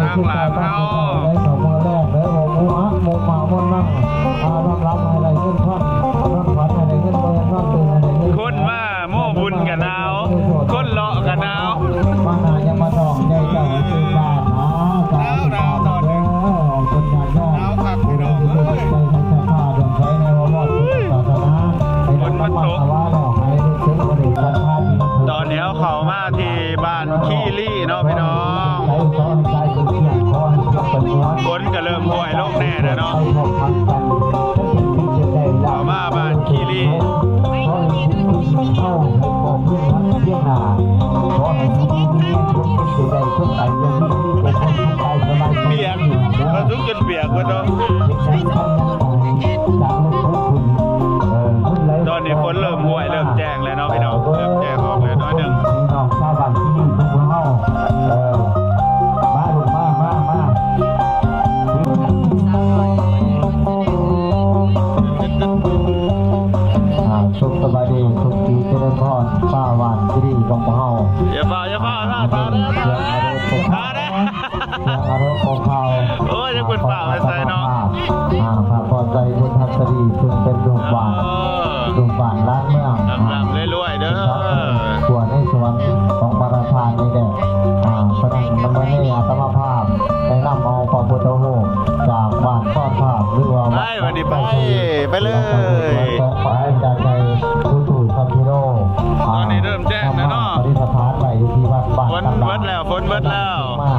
ທາງຫຼັງເຮົາ ໄດ້ເຂົ້າມາແລກເດີ ໂອມຸອະມຸມະມຸນນັງ ອາ ນອນຫຼັບໃຫ້ໄດ້ເງິນພັນ ນອນຝັນໃຫ້ໄດ້ເງິນໝື່ນ ນອນຕື່ນໃຫ້ໄດ້ເງິນແສນ ຄົນມາໂມ້ບຸນກະໜາວ ຄົນເລາະກະໜາວ ມານາຍາມາດອງໃຫຍ່ເຈົ້າຄືກັນ ອາ ສາທຸ ສາທຸເດີ ຄົນຍາກ ໜາວຄັກພີ່ນ້ອງເອີຍ ໃຈໃຫ້ສະພາດວງໃສໃນວອວອດພຸດທະສາສະໜາ ໃຫ້ນຳມາຖວາຍດອກໄມ້ ໃຫ້ເຖິງບໍລິສັດພາດີ ຕອນນີ້ເຮົາເຂົ້າມາທີ່ບ້ານ ຂີ້ລີ້ເນາະພີ່ນ້ອງ ຝົນກໍເລີ່ມຫ້ວຍລົງແດ່ແລ້ວເນາະ ເຂົ້າມາບ້ານຂີ້ລີ້ ປຽກ ເຂົາທຸກຈົນປຽກເບິດເນາະ ຕອນນີ້ຝົນເລີ່ມຫ້ວຍ ເລີ່ມແຈ້ງ ແລ້ວເນາະພີ່ນ້ອງ ເລີ່ມແຈ້ງອອກແລ້ວໜ້ອຍໜຶ່ງ ພີ່ນ້ອງຊາວບ້ານທີ່ນີ້ ພວກເຮົາ ເອີ ມາລູກມາ ມາ ມາ ອ່າ ສຸກສະບາຍດີ ສຸກດີຈະເລີນພອນ ຊາວບ້ານທີ່ດີຂອງພວກເຮົາ ຢ່າຟ້າວ ຢ່າຟ້າວ ຖ້າ ຖ້າ ຖ້າ ຖ້າ ສຽງອາລົມຂອງເຂົາ ໂອ້ຍ ຍັງເພິ່ນຟ້າວໄປໃສເນາະ ອ່າ ພະພໍໃຈບຸນທັດສະດີ ຊຶ່ງເປັນລູກບ້ານ ເອີ ລູກບ້ານຫຼານເມືອງ ລ່ຳໆລວຍໆເດີ ອ່າ ທົ່ວໃນສວນຂອງພະປະທານນີ້ແຫຼະ ອ່າ ສະນັ້ນ ນຳມື້ນີ້ອາດຕະມາພາບໄດ້ນຳເອົາພະພຸດທະຮູບຈາກບ້ານຄອນພາບ ຫຼືວ່າ ໄປ ວັດນີ້ໄປ ໄປເລີຍ ຈາກໃຈ ຄູຕູ້ຄຳພິໂລ ຕອນນີ້ເລີ່ມແຈ້ງແລ້ວເນາະ ປະດິດສະຖານໄວ້ຢູ່ທີ່ວັດບ້ານ ຝົນເບິດແລ້ວ ຝົນເບິດແລ້ວ ມາ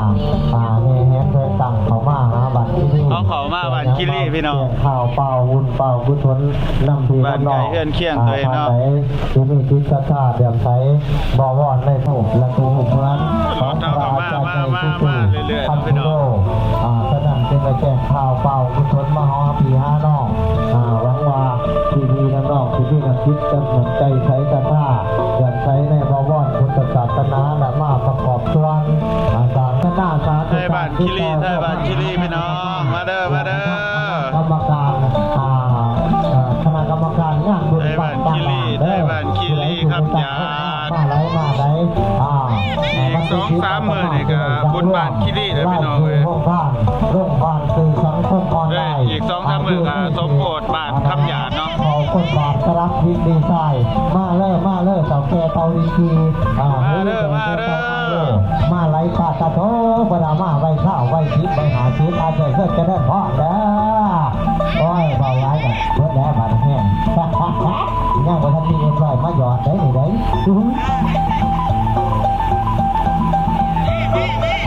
ອ່າ ແຫ່ແຫນແພງຕັ້ງເຂົ້າມາຫາບ້ານຄີລີ ເຮົາເຂົ້າມາບ້ານຄີລີພີ່ນ້ອງ ແຈ້ງຂ່າວປ່າວບຸນປ່າວກຸສົນ ນຳພີ່ນຳນ້ອງ ບ້ານໃກ້ເຮືອນຄຽງຕົວເອງເນາະ ອ່າ ທ່ານໃດທີ່ມີຈິດສັດທາເຫຼື້ອມໃສ ບໍວອນໃນຮູບ ແລະ ຮູບເໝືອນຂອງພະອາຈານໃຫຍ່ຄູຕູ້ຄຳພິໂລ ອ່າ ສະນັ້ນຈຶ່ງໄດ້ແຈ້ງຂ່າວປ່າວກຸສົນມາຫາພີ່ຫານ້ອງ ອ່າ ຫວັງວ່າ ພີ່ໆນ້ອງໆ ທີ່ມີນ້ຳຈິດນ້ຳໃຈໃສສັດທາ ເຊື່ອມໃສໃນບະວອນພຸດທະສາສະໜາ ແລະ ມາປະກອບສ່ວນ ອາ ສ້າງສາສະໜາ ສາທຸ ໃນບ້ານຄີລີ ໃນບ້ານຄີລີພີ່ນ້ອງ ມາເດີ ມາເດີ ກຳມະການ ອ່າ ເອີ ຄະນະກຳມະການງານບຸນບ້ານຕ່າງໆເດີ ໃນບ້ານຄີລີ ໃນບ້ານຄີລີຄຳຫຍາດ ມາຫຼາຍ ມາຫຼາຍ ອ່າ ອີກສອງສາມມື້ນີ້ກະບຸນບ້ານຄີລີແລ້ວພີ່ນ້ອງເອີຍ ໂຮງທານ ໂຮງທານສື່ສັງຄົມອອນລາຍ ເອີ ອີກສອງສາມມື້ກະສົມໂພດບ້ານຄຳຫຍາດ ເນາະ ເຂົາຄົນບາດກະລັບວິນດີໄຊ ມາເລີ ມາເລີ ເຖົ້າແກ່ເປົ່າລິງກີ ອ່າ ມາເດີ ມາເດີ ມາເລີ ມາໄຫຼປາດຕາໂທ ບໍ່ໄດ້ມາໄວ້ຊາວ ໄວ້ສິບ ໄວ້ຫ້າສິບ ອາ ເຊີນ ເຊີນ ຈະເລີນພອນເດີ ໂອ້ຍ ເວົ້າຫຼາຍກະເບິດແລ້ວ ບາດແຮງ ຍັງບໍ່ທັນມີເອັມຮ້ອຍມາຢອດໄດ໋ນີ້ໄດ໋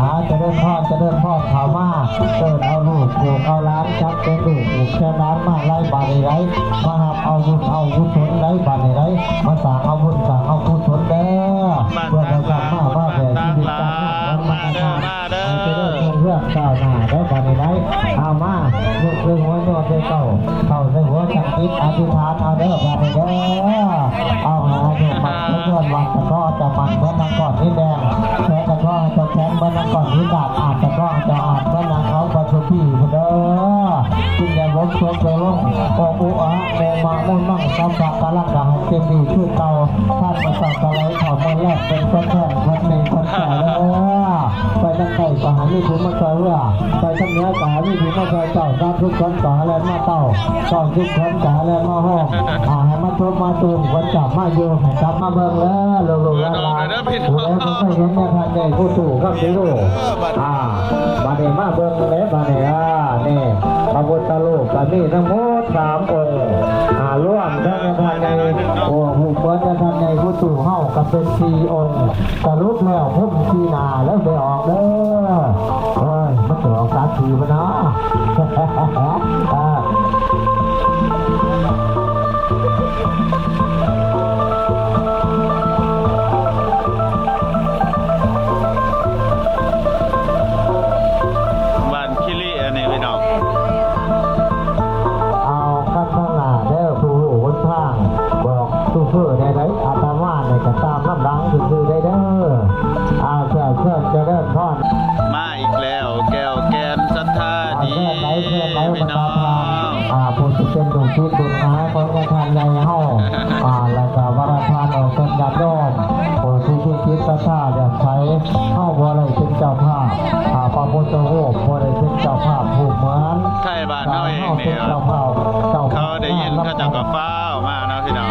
ອາ ຈະເລີນພອນ ຈະເລີນພອນ ເຂົ້າມາ ເອີ້ນເອົາລູກ ເອີ້ນເອົາຫຼານ ຈັກເປັນລູກ ເປັນຫຼານມາໄຫຼບາດນີ້ໄດ໋ ມາຮັບເອົາບຸນເອົາກຸສົນໄດ໋ ບາດນີ້ໄດ໋ ມາສ້າງເອົາບຸນສ້າງເອົາກຸສົນເດີ ເພື່ອໄດ້ກັບມາ ມາແບບຊີວິດການງານຂອງມັນນະຄະ ໃຫ້ຈະເລີນຮຸ່ງເຮືອງກ້າວໜ້າໄດ໋ ບາດນີ້ໄດ໋ ເອົາມາ ຍົກເລີຍຫົວຍອດເລີຍເຈົ້າ ເຂົ້າໃສ່ຫົວຕັ້ງຈິດອະທິຖານເອົາເດີ ບາດນີ້ເດີ ເອົາໃຫ້ອາຍຸໝັ້ນຂະຍວນ ວັດຕະເຄາະເຈົ້າໝັ້ນເໝືອນດັ່ງກ້ອນຫີນແດງ ແຂນຕະເຄາະໃຫ້ເຈົ້າແຂນເໝືອນດັ່ງກ້ອນຫີນດາດ ອາດຕະເຄາະໃຫ້ເຈົ້າອາດເໝືອນດັ່ງເຂົາປະສຸພີພຸ້ນເດີ ຈຶ່ງຢ່າຫຼົບຕົກເດີລົງ ໂອອຸອະໂມມະມຸນມັງ ສັບພະກຳລັງກະໃຫ້ເຕັມທີ່ຄືເກົ່າ ທ່ານບໍ່ຕ້ອງກະໄຫຼເຂົ້າມາແລກເປັນຄົນແທນຄົນດີຄົນແກ່ເດີ ໄປທາງໃຕ້ກະໃຫ້ມີຜູ້ມາຊ່ວຍເຫຼືອ ໄປທາງເໜືອກະໃຫ້ມີຜູ້ມາຊ່ວຍເຈົ້າ ສາທຸຊົນກະໃຫ້ແລ່ນມາເຕົ້າ ເຈົ້າທຸກຄົນກະໃຫ້ແລ່ນມາໂຮມ ອ່າ ໃຫ້ມາຊົມມາຕູມ ຄົນຈຳມາຢູ່ ໃຫ້ກັບມາເບິ່ງເດີ ລູກໆຫຼານໆ ຜູ້ໃດບໍ່ເຄີຍເຫັນແມ່ທ່ານໃຫຍ່ຄູຕູ້ຄຳພິໂລ ອ່າ ບາດນີ້ມາເບິ່ງເດ້ ບາດນີ້ ອ່າ ນີ້ ພະພຸດທະຮູບກະມີທັງໝົດສາມອົງ ອ່າ ລວມທັງແມ່ທ່ານໃຫຍ່ ໂອ້ ຮູບເໝືອນແມ່ທ່ານໃຫຍ່ຄູຕູ້ເຮົາກະເປັນສີ່ອົງ ສະຫຼຸບແລ້ວພຸ້ນປີໜ້າແລ້ວໄດ້ອອກເດີ ໂອ້ຍ ມັນຈະອອກສາມປີບໍ່ເນາະ ອ່າ ບ້ານຄີລີ ອັນນີ້ພີ່ນ້ອງ ເອົາກັນທາງໜ້າເດີ ຜູ້ຮູ້ຫົນທາງ ບອກໂຊເຟີແດ່ໃດ໋ ອາດຕະມານີ້ກະຕາມລຳ ຟັງຊື່ໆໄດ້ເດີ. ອາ ເຊີນ ເຊີນ ຈະເລີນພອນ. ມາອີກແລ້ວ ແກ້ວແກ່ນສັດທານີ້ ເຊີນໄດ້ ເຊີນໄດ້ ພີ່ນ້ອງ ບັນດາທ່ານ ອາ ຜູ້ທີ່ເປັນລູກສິດລູກຫາຂອງຍາທ່ານໃຫຍ່ເຮົາ ອາ ແລ້ວກໍບັນດາທ່ານອອກຕົນຍາດໂຍມ ຜູ້ທີ່ມີຈິດສັດທາເຫຼື້ອມໃສ. ເຮົາບໍ່ໄດ້ເປັນເຈົ້າພາບ ອາ ພະພຸດທະຮູບ, ບໍ່ໄດ້ເປັນເຈົ້າພາບຮູບເໝືອນ ໄທບ້ານເຮົາເອງນີ້ ເຂົາໄດ້ຍິນເຂົາເຈົ້າກໍຟ້າວມາເນາະ ພີ່ນ້ອງ.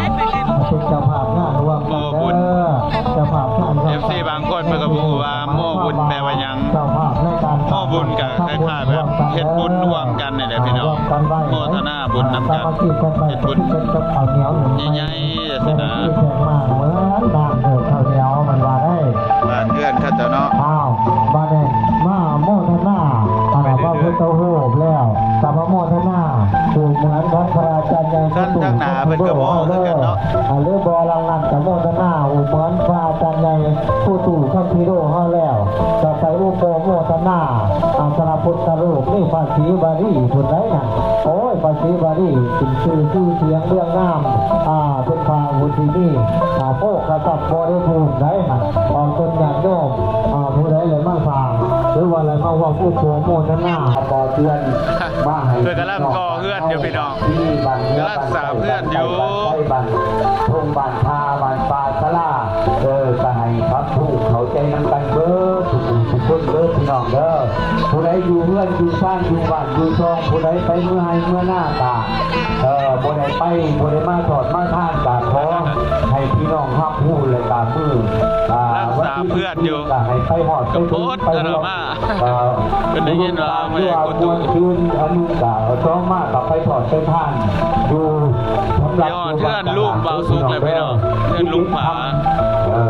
ເປັນເຈົ້າພາບງານຮ່ວມກັນເດີ ເຈົ້າພາບງານ ເອັຟຊີບາງຄົນເພິ່ນກໍບໍ່ຮູ້ວ່າໂມບຸນແປວ່າຫຍັງ. ໂມບຸນກໍຄ້າຍໆແບບເຮັດບຸນຮ່ວມກັນນີ້ແຫຼະ ພີ່ນ້ອງ ໂມທະນາບຸນນຳກັນ ເຮັດບຸນໃຫຍ່ໆ ຈັ່ງຊີ້ນະ. ບ້ານເຮືອນເຂົາເຈົ້າເນາະ ອ້າວ ບາດນີ້ມາໂມທະນາ ອັນ ພະພຸດທະຮູບແລ້ວ ກໍມາໂມທະນາຮູບເໝືອນຂອງພະອາຈານໃຫຍ່ ຄັນທາງໜ້າເພິ່ນກໍບໍ່ເອົາຄືກັນເນາະ ຫຼືບໍ່ ຫຼັງນັ້ນກໍໂມທະນາຮູບເໝືອນພະອາຈານໃຫຍ່ ຄູຕູ້ຄຳພີໂດເຮົາແລ້ວ ກໍໄປອຸປະໂມທະນາ ອາ ພະພຸດທະຮູບ ນີ້ພະສີວາລີພຸ້ນໃດນັ້ນ. ໂອ້ຍ ພະສີວາລີຂຶ້ນຊື່ຊື່ສຽງເລື່ອງນາມ ອາ ເປັນພະຜູ້ທີ່ມີ ອາ ໂພຄະຊັບບໍລິບູນໃດຫັ້ນ ຂອງຄົນຍາດໂຍມ ອາ ຜູ້ໃດໄດ້ມາສ້າງ ຫຼືວ່າໄດ້ມາຮ່ວມອຸປະໂມທະນາ ຂໍເຕືອນມາໃຫ້ ເພິ່ນກຳລັງກໍ່ເຮືອນຢູ່ ພີ່ນ້ອງ ກຳລັງສ້າງເຮືອນຢູ່ ບ້ານທົ່ງບ້ານທ່າ ບ້ານປ່າສາລາ ເອີ ກໍໃຫ້ປັບປຸງເຂົ້າໃຈນຳກັນເບິດທຸກຜູ້ທຸກຄົນເດີ ພີ່ນ້ອງເດີ. ຜູ້ໃດຢູ່ເຮືອນຢູ່ຊານ ຢູ່ບ້ານຢູ່ຊ່ອງ ຜູ້ໃດໄປເມືອໄຮ່ເມືອນາກະ ເອີ ບໍ່ໄດ້ໄປ ບໍ່ໄດ້ມາທອດມາທານ ກະຂໍໃຫ້ພີ່ນ້ອງຮັບຮູ້ ແລະກະມື້ ອາ ລັກສາເພື່ອນຢູ່ ກະໃຫ້ໄປຮອດໄປເຖິງໄປຮອດ ເອີ ເພິ່ນໄດ້ຍິນວ່າແມ່ກຸຕຸ ຄືອັນໜຶ່ງກະ ສອງມາກະໄປທອດໄປທານຢູ່ ສຳລັບ ເຮືອນລຸງບ່າວສຸກແລ້ວ ພີ່ນ້ອງ ເຮືອນລຸງຜາ ເອີ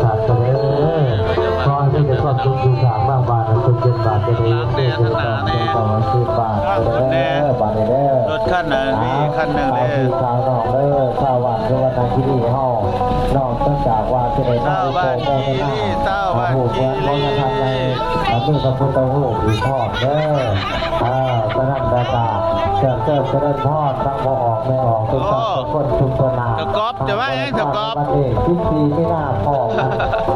ສາທຸເດີ ຂໍໃຫ້ມີແຕ່ຄວາມສຸກຢູ່ສາມາກ ບ້ານສຸກເຢັນ ບ້ານຈະໄດ້ເຮັດເສດຖະກິດ ຂອງສິບບາດເດີ ບາດນີ້ເດີ ລົດຄັນນັ້ນມີຄັນໜຶ່ງເດ້ ຊາວພີ່ຊາວນ້ອງເດີ ຊາວບ້ານສຸວັນນະຄີລີເຮົາ ນອກຈາກວ່າຈະໄດ້ມາອຸປະໂມທະນາ ຊາວບ້ານຄີລີ ເອີ ຮູ້ເມືອນຂອງຍາທ່ານໃຫຍ່ ກໍມີພະພຸດທະຮູບອີກພ້ອມເດີ. ເອີ ສະນັ້ນແລ້ວກໍເຊີນເຊີນຈະເລີນພອນ ທັງພໍ່ອອກແມ່ອອກ ທຸກທ່ານທຸກຄົນທຸກຕົນນາ ຕະກອບ ຈະວ່າຫຍັງຕະກອບ ບ້ານເອກສິບສີ່ມີນາ ພໍ່ກັນ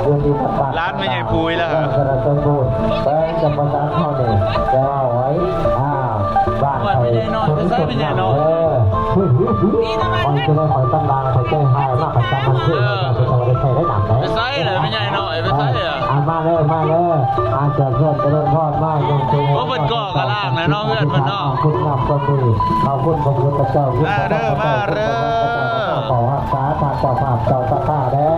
ຢູ່ທີ່ວັດບ້ານ ຫຼານແມ່ໃຫຍ່ປຸ້ຍລະ ເມືອງສະໜາສົມບູນ ແຂວງຈຳປາສັກເຮົານີ້ ຈະເວົ້າໄວ້ ອາ ບ້ານຂ້ອຍສົມສົມນຳເດີ ຂ້ອຍຈະໄດ້ ຂ້ອຍຕຳລາ ຂ້ອຍໃຈຮ້າຍມາ ຂ້ອຍຈຳມັນຄື ເອີ ຂ້ອຍຈະໄດ້ໃຊ້ໄດ້ນຳໄດ໋ ໄປໃສລະແມ່ໃຫຍ່ນ້ອຍ ໄປໃສອະ ອາ ມາເດີ ມາເດີ ອາ ເຊີນເຊີນຈະເລີນພອນມາ ຍົງເຊີນ ໂອ້ ເພິ່ນກໍ່ກະລ່າງແລ້ວເນາະ ເຮືອນເພິ່ນເນາະ ຄຸນນຳຄວາມດີ ເອົາຄຸນພະພຸດທະເຈົ້າ ມາເດີ ມາເດີ ຂໍຮັກສາທ່ານເຈົ້າພາບເຈົ້າສັດທາເດີ.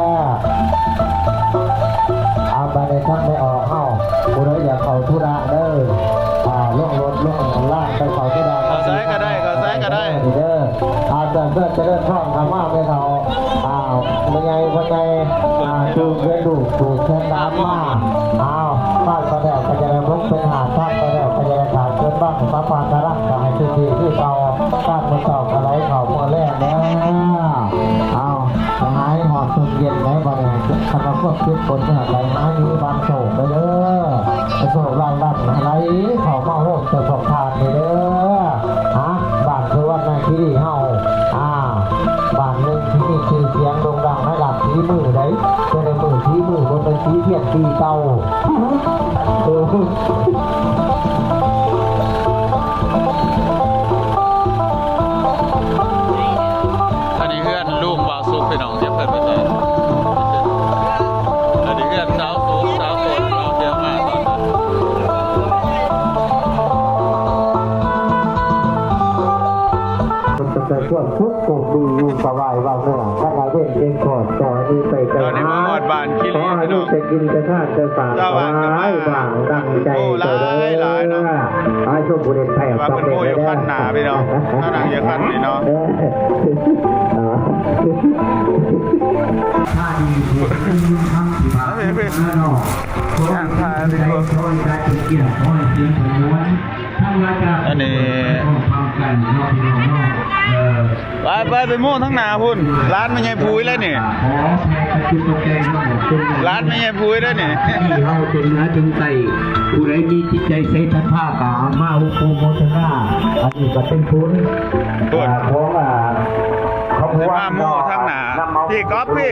ອາ ບາດນີ້ທາງແມ່ອອກເຮົາ ຜູ້ໃດຢາກເຂົ້າທຸລະເດີ ອາ ລົງລົດລົງລານໄປເຂົ້າທຸລະ ເຂົ້າໃສກໍໄດ້ ເຂົ້າໃສກໍໄດ້ເດີ. ອາ ເຊີນເຊີນຈະເລີນພອນເຂົ້າມາແມ່ເຖົ້າ ອາ ແມ່ໃຫຍ່ ພໍ່ໃຫຍ່ ອາ ຖືກເວນລູກ ຖືກແຂນດາມມາ ອ້າວ ມາກໍແລ້ວກໍຈະໄດ້ບົກເປັນຫາດ ທາງກໍແລ້ວກໍຈະໄດ້ຂາດເກີນບັງ ສະປານຕະລັງກໍໃຫ້ຄືທີ່ຄືເກົ່າ ການມື້ເຊົ້າກໍໄຫຼເຂົ້າມື້ແລງເດີ. ອ້າວ ຫາຍຮອດຊ່ວງເຢັນໄດ໋ ບັດນີ້ ຄັນວ່າຄວາມເຈັບປົນເມື່ອຍໄປ ຫາຍມີບາງໂຊກໄປເດີ ໂຊກລາບລຳໄຫຼເຂົ້າມາໂຮມເຈົ້າຂອງທ່ານນີ້ເດີ. ຫາ ບ້ານສຸວັນນະຄີລີເຮົາ ອາ ບ້ານໜຶ່ງທີ່ມີຊື່ສຽງໂດ່ງດັງໃນດ້ານສີມືໃດ໋ ແຕ່ໃນມື້ສີມືບໍ່ແມ່ນສີທຽນສີເຕົາ ເອີ ອັນນີ້ເຮືອນລຸງບ່າວສຸກ ພີ່ນ້ອງ ຈະເປີດໄປໃສ ອັນນີ້ເຮືອນສາວໂສດ ສາວໂສດ ເຮົາຈະມາຕອນ ເປັນແຕ່ຄວາມສຸກໂຊກດີຢູ່ສະບາຍວ່າເມືອງ ຄັນວ່າເວັນເປັນຂອດ ຂໍໃຫ້ມີໄປໄກ ຕອນນີ້ມາຮອດບ້ານຄີລີ ພີ່ນ້ອງ ຂໍໃຫ້ມີແຕ່ກິນແຕ່ທານແຕ່ສາດ ສະບາຍ ບາງດັ່ງໃຈ ໂອ້ ຫຼາຍ ເຈົ້າເດີ ຫຼາຍເນາະ ໃຫ້ສົມບູນແຜນ ແຕ່ວ່າເພິ່ນໂມຢູ່ຄັນໜ້າ ພີ່ນ້ອງ ເຮົານັ່ງຢູ່ຄັນນີ້ເນາະ ເອີ ຖ້າດີ ທາງທີ່ຜ່ານມາເນາະ ທາງຜ່ານ ອັນນີ້ ໄປ ໄປ ໄປໂມ້ທາງໜ້າພຸ້ນ ຮ້ານແມ່ໃຫຍ່ຜຸຍແລ້ວນີ້ ຮ້ານແມ່ໃຫຍ່ຜຸຍແລ້ວນີ້ ເຮົາຈົນເໜືອຈົນໃຕ້ ຜູ້ໃດມີຈິດໃຈໃສສັດທາກໍເອົາມາອຸປະໂມທະນາ ອັນນີ້ກໍເປັນບຸນ ຂອງ ຂອງ ມາໂມ້ທາງໜ້າ ພີ່ກອບ ພີ່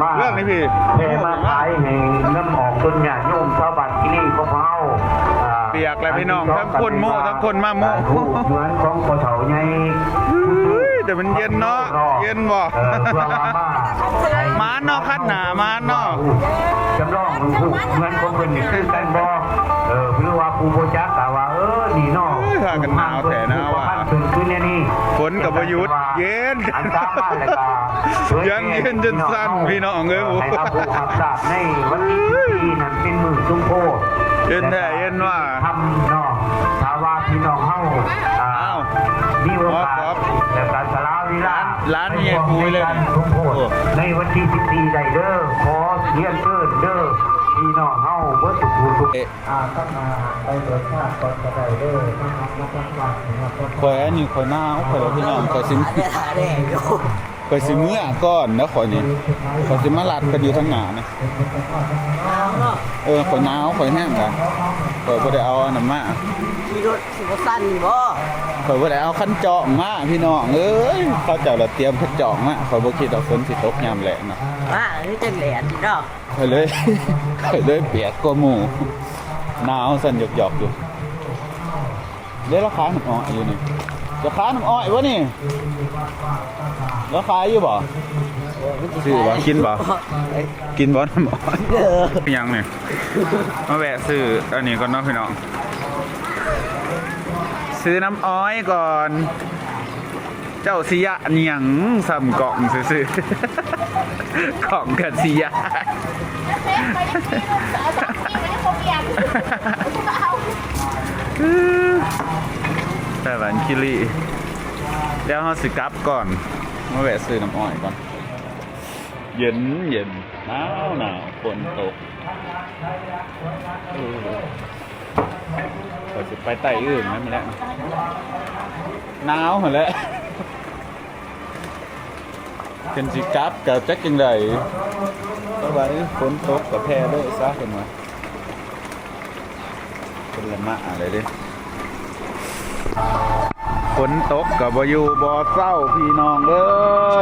ມາເລື່ອງນີ້ ພີ່ ແຜ່ມາຂາຍໃຫ້ນຳອອກຕົນຍາດໂຍມຊາວບ້ານທີ່ນີ້ຂອງເຮົາ ອ່າ ປຽກແລ້ວພີ່ນ້ອງ ທັງຄົນໂມ້ທັງຄົນມາໂມ້ ເຮືອນຂອງພໍ່ເຖົ້າໃຫຍ່ ເອີຍ ແຕ່ມັນເຢັນເນາະ ເຢັນບໍ່ ເອີ ເພື່ອວ່າມາ ໝານເນາະ ຄັນໜ້າໝານເນາະ ຈຳລອງເບິ່ງຮູບເຮືອນຂອງເພິ່ນນີ້ຄືກັນບໍ່ ເອີ ຫຼືວ່າຜູ້ບໍ່ຈັກກໍວ່າ ເອີ ນີ້ເນາະ ເອີຍ ພາກັນໜາວແທ້ນາວ່າ ເພິ່ນຄືແນວນີ້ ຝົນກໍບໍ່ຢຸດ ເຢັນ ອັນຕາມມາແລ້ວກໍ ຍັງເຢັນຈົນສັ່ນພີ່ນ້ອງເອີຍ ໃຫ້ຮັບຮູ້ຮັບຊາບໃນວັນທີສິບສີ່ນັ້ນເປັນມື້ສົມໂພດ ເຫັນແທ້ເຫັນວ່າ ທຳເນາະ ຖ້າວ່າພີ່ນ້ອງເຮົາ ອ່າ ມີໂອກາດ ແລ້ວກໍສະຫຼາເວລາ ຫຼານແມ່ໃຫຍ່ປູເລີຍ ໃນວັນທີສິບສີ່ໄດ້ເດີ ຂໍຮຽນເຊີນເດີ ພີ່ນ້ອງເຮົາເບິດທຸກຜູ້ທຸກ ອ່າ ຕັ້ງໜ້າໄປເບີກທາງກ່ອນກໍໄດ້ເດີ ມານຳມາຕັ້ງບ້ານນະຄັບ ຂ້ອຍອັນນີ້ຂ້ອຍໜາວ ຂ້ອຍລະພີ່ນ້ອງ ຂ້ອຍຊິ ຂ້ອຍຊິເມືອກ່ອນເນາະ ຂ້ອຍນີ້ ຂ້ອຍຊິມາລັດກັນຢູ່ທາງໜ້ານະ ເອີ ຂ້ອຍໜາວ ຂ້ອຍແຮງລະ ຂ້ອຍບໍ່ໄດ້ເອົາອັນນັ້ນມາ ຂີ່ລົດຊິບໍ່ສັ່ນບໍ່ ຂ້ອຍບໍ່ໄດ້ເອົາຄັນຈອງມາ ພີ່ນ້ອງເອີຍ ເຂົາເຈົ້າລະຕຽມຄັນຈອງມາ ຂ້ອຍບໍ່ຄິດວ່າຝົນຊິຕົກຍາມແລ້ງເນາະ ມາຄືຈັ່ງແຫຼນເນາະ ຂ້ອຍເລີຍ ຂ້ອຍເລີຍປຽກກວ່າໝູ່ ໜາວສັ່ນຢອກໆຢູ່ ເດ້ ລາວຂາຍນ້ຳອ້ອຍຢູ່ນີ້ ຈະຂາຍນ້ຳອ້ອຍບໍ່ນີ້ ລາວຂາຍຢູ່ບໍ່ ຊື້ບໍ່ ກິນບໍ່ ກິນບໍ່ນ້ຳອ້ອຍ ເອີ ຫຍັງນີ້ ມາແວະຊື້ອັນນີ້ກ່ອນເນາະພີ່ນ້ອງ ຊື້ນ້ຳອ້ອຍກ່ອນ ເຈົ້າຊິຢ້ານຫຍັງ ສ່ຳກ້ອງຊື່ໆ ກ້ອງກໍຊິຢ້ານ ໄຕ້ຫວັນຄີລີ ດຽວເຮົາຊິກັບກ່ອນ ມາແວະຊື້ນ້ຳອ້ອຍກ່ອນ ເຢັນໆ ໜາວໆ ຝົນຕົກ ເອີ ຂ້ອຍຊິໄປໃຕ້ອື່ນນັ້ນແຫຼະ ໜາວຫັ້ນແຫຼະ ເພິ່ນຊິກັບກໍຈັກຈັ່ງໃດ ເພາະວ່າຝົນຕົກກໍແຜ່ເລີຍຊະ ເພິ່ນວ່າ ເພິ່ນລະມາເລີຍເດ້ ຝົນຕົກກໍບໍ່ຢູ່ບໍ່ເຊົາ ພີ່ນ້ອງເອີ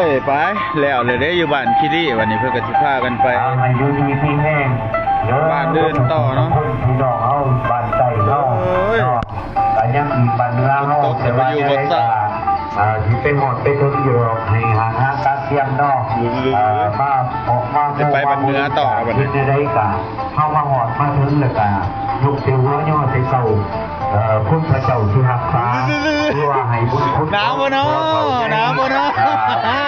ຍ ໄປ ແລ້ວເລີຍເດ້ ຢູ່ບ້ານຄີລີ ບັດນີ້ເພິ່ນກໍຊິພາກັນໄປ ອ່າ ໃຫ້ຢູ່ດີມີແຮງເດີ ບ້ານອື່ນຕໍ່ເນາະ ພີ່ນ້ອງເຮົາ ບ້ານໃຕ້ເຮົາ ເອີຍ ເນາະ ກໍຍັງອີກບ້ານເມືອງເຮົາ ແຕ່ວ່າ ອ່າ ຊິໄປຮອດໄປເຖິງຢູ່ດອກ ໃຫ້ຫາງານຕາກຕຽມເນາະ ເອີ ມາອອກມາ ຈະໄປບ້ານເມືອຕໍ່ບັດນີ້ ເຮັດແນວໃດກໍ ເຮົາມາຮອດມາເຖິງແລ້ວກໍຍົກແຕ່ຫົວຍໍແຕ່ເຊົາ ເອີ ຄຸນພະເຈົ້າທີ່ຮັກສາ ຫຼືວ່າໃຫ້ບຸນຄຸນ ໜາວບໍ່ເນາະ ໜາວບໍ່ເນາະ ອ່າ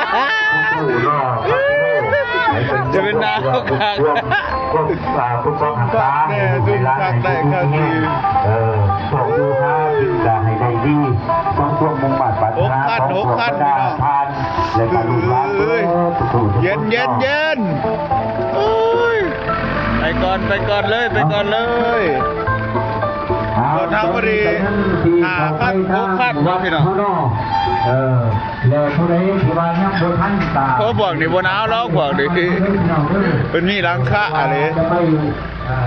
ຈະເປັນໜາວຄັກ ຄວາມ ອ່າ ປົກປ້ອງຮັກສາໃຫ້ລູກໃຫ້ຫຼານ ໃຫ້ຢູ່ດີມີແຮງ ເອີ ພວກຢູ່ຫາກິນກໍໃຫ້ໄດ້ດີ ສົມຄວາມມຸ່ງມາດປາດຖະໜາຂອງພວກບັນດາທ່ານ ແລະກະລູກຫຼານເບິດທຸກໆຄົນເນາະ ເຢັນໆ ໂອ້ຍ ໄປກ່ອນ ໄປກ່ອນເລີຍ ໄປກ່ອນເລີຍ ອ່າ ລົດເຮົາພໍດີຫ້າຄັນ ຫົກຄັນເນາະພີ່ນ້ອງ ເອີ ແລ້ວຜູ້ໃດທີ່ວ່າຍັງບໍ່ທັນກະ ໂອ້ ພວກນີ້ບໍ່ໜາວດອກ ພວກນີ້ ພີ່ນ້ອງເອີຍ ເພິ່ນມີຫຼັງຄາເດ້ ຈະໄປຢູ່ ອ່າ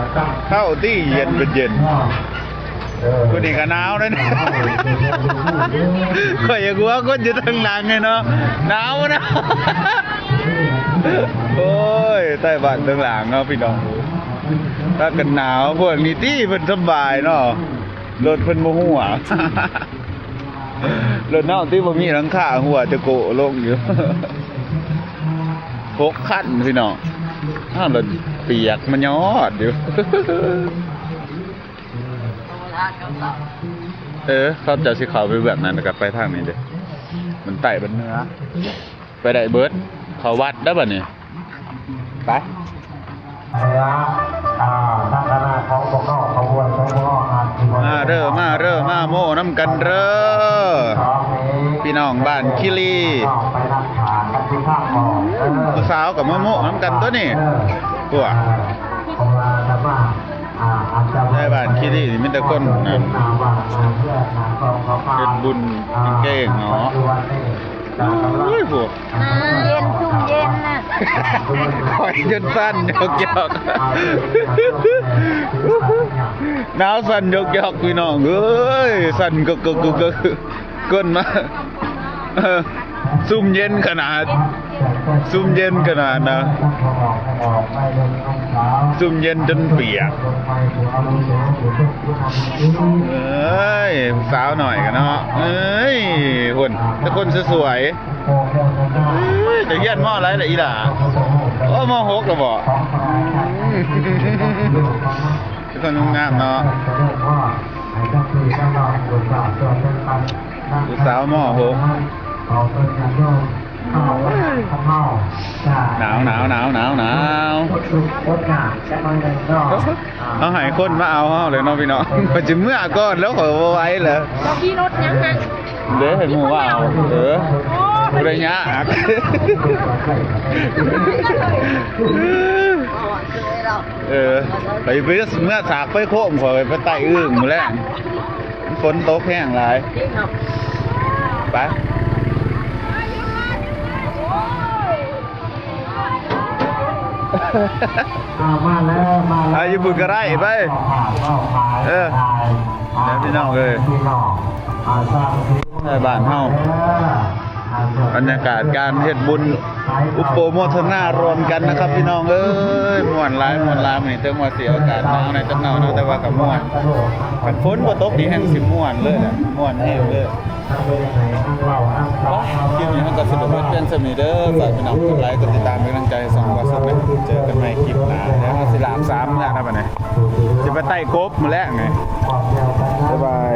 ເຂົ້າຕິເຢັນເປັນເຢັນ ເອີ ຜູ້ນີ້ກໍໜາວເດ້ ຂ້ອຍຢາກຫົວຄົນຢູ່ທາງຫຼັງນີ້ເນາະ ໜາວນະ ໂອ້ຍ ໃຕ້ບ້ານທາງຫຼັງເນາະພີ່ນ້ອງ ພາກັນໜາວ ພວກນີ້ຕິເພິ່ນສະບາຍເນາະ ລົດເພິ່ນບໍ່ຮົ່ວ ລົດເຮົາຕິບໍ່ມີຫຼັງຄາ ຮົ່ວຈະໂກະລົງຢູ່ ຫົກຄັນພີ່ນ້ອງ ອ້າວ ລົດປຽກມາຍອດຢູ່ ເອີ ເຂົາເຈົ້າຊິເຂົ້າໄປເບື້ອງນັ້ນ ແລ້ວກໍໄປທາງນີ້ເດ້ ມັນໃຕ້ມັນເໜືອ ໄປໄດ້ເບິດ ເຂົ້າວັດແລ້ວບັດນີ້ ໄປ ອ່າ ທາງຄະນະຂອງພວກເຮົາ ຂະບວນຂອງພວກເຮົາ ອາດຊິບໍ່ ມາເດີ ມາເດີ ມາໂມ້ນຳກັນເດີ ພີ່ນ້ອງບ້ານຄີລີ ຜູ້ສາວກໍມາໂມ້ນຳກັນຕົວນີ້ ພວກ ອ່າ ໃນບ້ານຄີລີນີ້ມີແຕ່ຄົນນັ້ນ ເຮັດບຸນເກັ່ງໆເນາະ ໂອ້ຍ ພວກ ນ້ຳເຢັນຊຸ່ມເຢັນນະ ຂ້ອຍຈົນສັ່ນຢອກໆ ໜາວສັ່ນຢອກໆ ພີ່ນ້ອງເອີຍ ສັ່ນກຶກໆ ກົນມາ ເອີ ຊຸ່ມເຢັນຂະໜາດ ຊຸ່ມເຢັນຂະໜາດນະ ຊຸ່ມເຢັນຈົນປຽກ. ເອີຍ ສາວໜ້ອຍກັນເນາະ ເອີຍ ພຸ້ນ ແຕ່ຄົນສວຍໆ. ເອີຍ ຈະຮຽນ ມໍ ໃດລະອີ່ຫຼ້າ? ໂອ້ ມໍ ຫົກ ລະບໍ? ອືມ ເປັນຄົນງາມເນາະ ຜູ້ສາວ ມໍ ຫົກ. ໜາວ ໜາວ ໜາວ ໜາວ ໜາວ. ເຮົາໃຫ້ຄົນມາເອົາເຮົາແລ້ວເນາະພີ່ນ້ອງ ເພິ່ນຊິເມືອກ່ອນແລ້ວ ຂ້ອຍບໍ່ໄຫວແລ້ວ. ເຈົ້າຂີ່ລົດຫຍັງຫັ້ນ? ເດ້ ໃຫ້ໝູ່ມາເອົາ. ເອີ ໂອ້ ບໍ່ໄດ້ຍາກ. ເອີ ໄປ ໄປເມືອສາກໄຟໂຄມ ຂ້ອຍໄປໄຕ່ອຶ່ງມື້ແລງ. ຝົນຕົກແຮງຫຼາຍ. ໄປ ອ່າ ມາແລ້ວ ມາແລ້ວ ອ່າ ຢູ່ພຸ້ນກໍໄດ້ ໄປ ເອີ ແລ້ວພີ່ນ້ອງເອີຍ ບ້ານເຮົາ ບັນຍາກາດການເຮັດບຸນ ອຸປະໂມທະນາຮ່ວມກັນນະຄັບພີ່ນ້ອງເອີຍ. ມ່ວນຫຼາຍ ມ່ວນຫຼາຍ ມື້ນີ້ເຖິງວ່າຊິອາກາດໜາວແດ່ຈັກໜ້ອຍເນາະ ແຕ່ວ່າກໍມ່ວນ. ຄັນຝົນບໍ່ຕົກນີ້ແຮ່ງຊິມ່ວນເລີຍແຫຼະ ມ່ວນແຮງເລີຍ. ໄປ ຄລິບນີ້ເຮົາກໍຊິໄດ້ເຮັດພຽງສ່ຳນີ້ເດີ ຝາກພີ່ນ້ອງກົດໄລ ກົດຕິດຕາມເປັນກຳລັງໃຈໃຫ້ຊ່ອງບ່າວສຸກນະ. ເຈີກັນໃໝ່ຄລິບໜ້າ ແລ້ວເຮົາຊິລາກສາມເຮືອນແລ້ວບັດນີ້ ຊິໄປໄຕ່ກົບມື້ແລງນີ້. ບາຍບາຍ.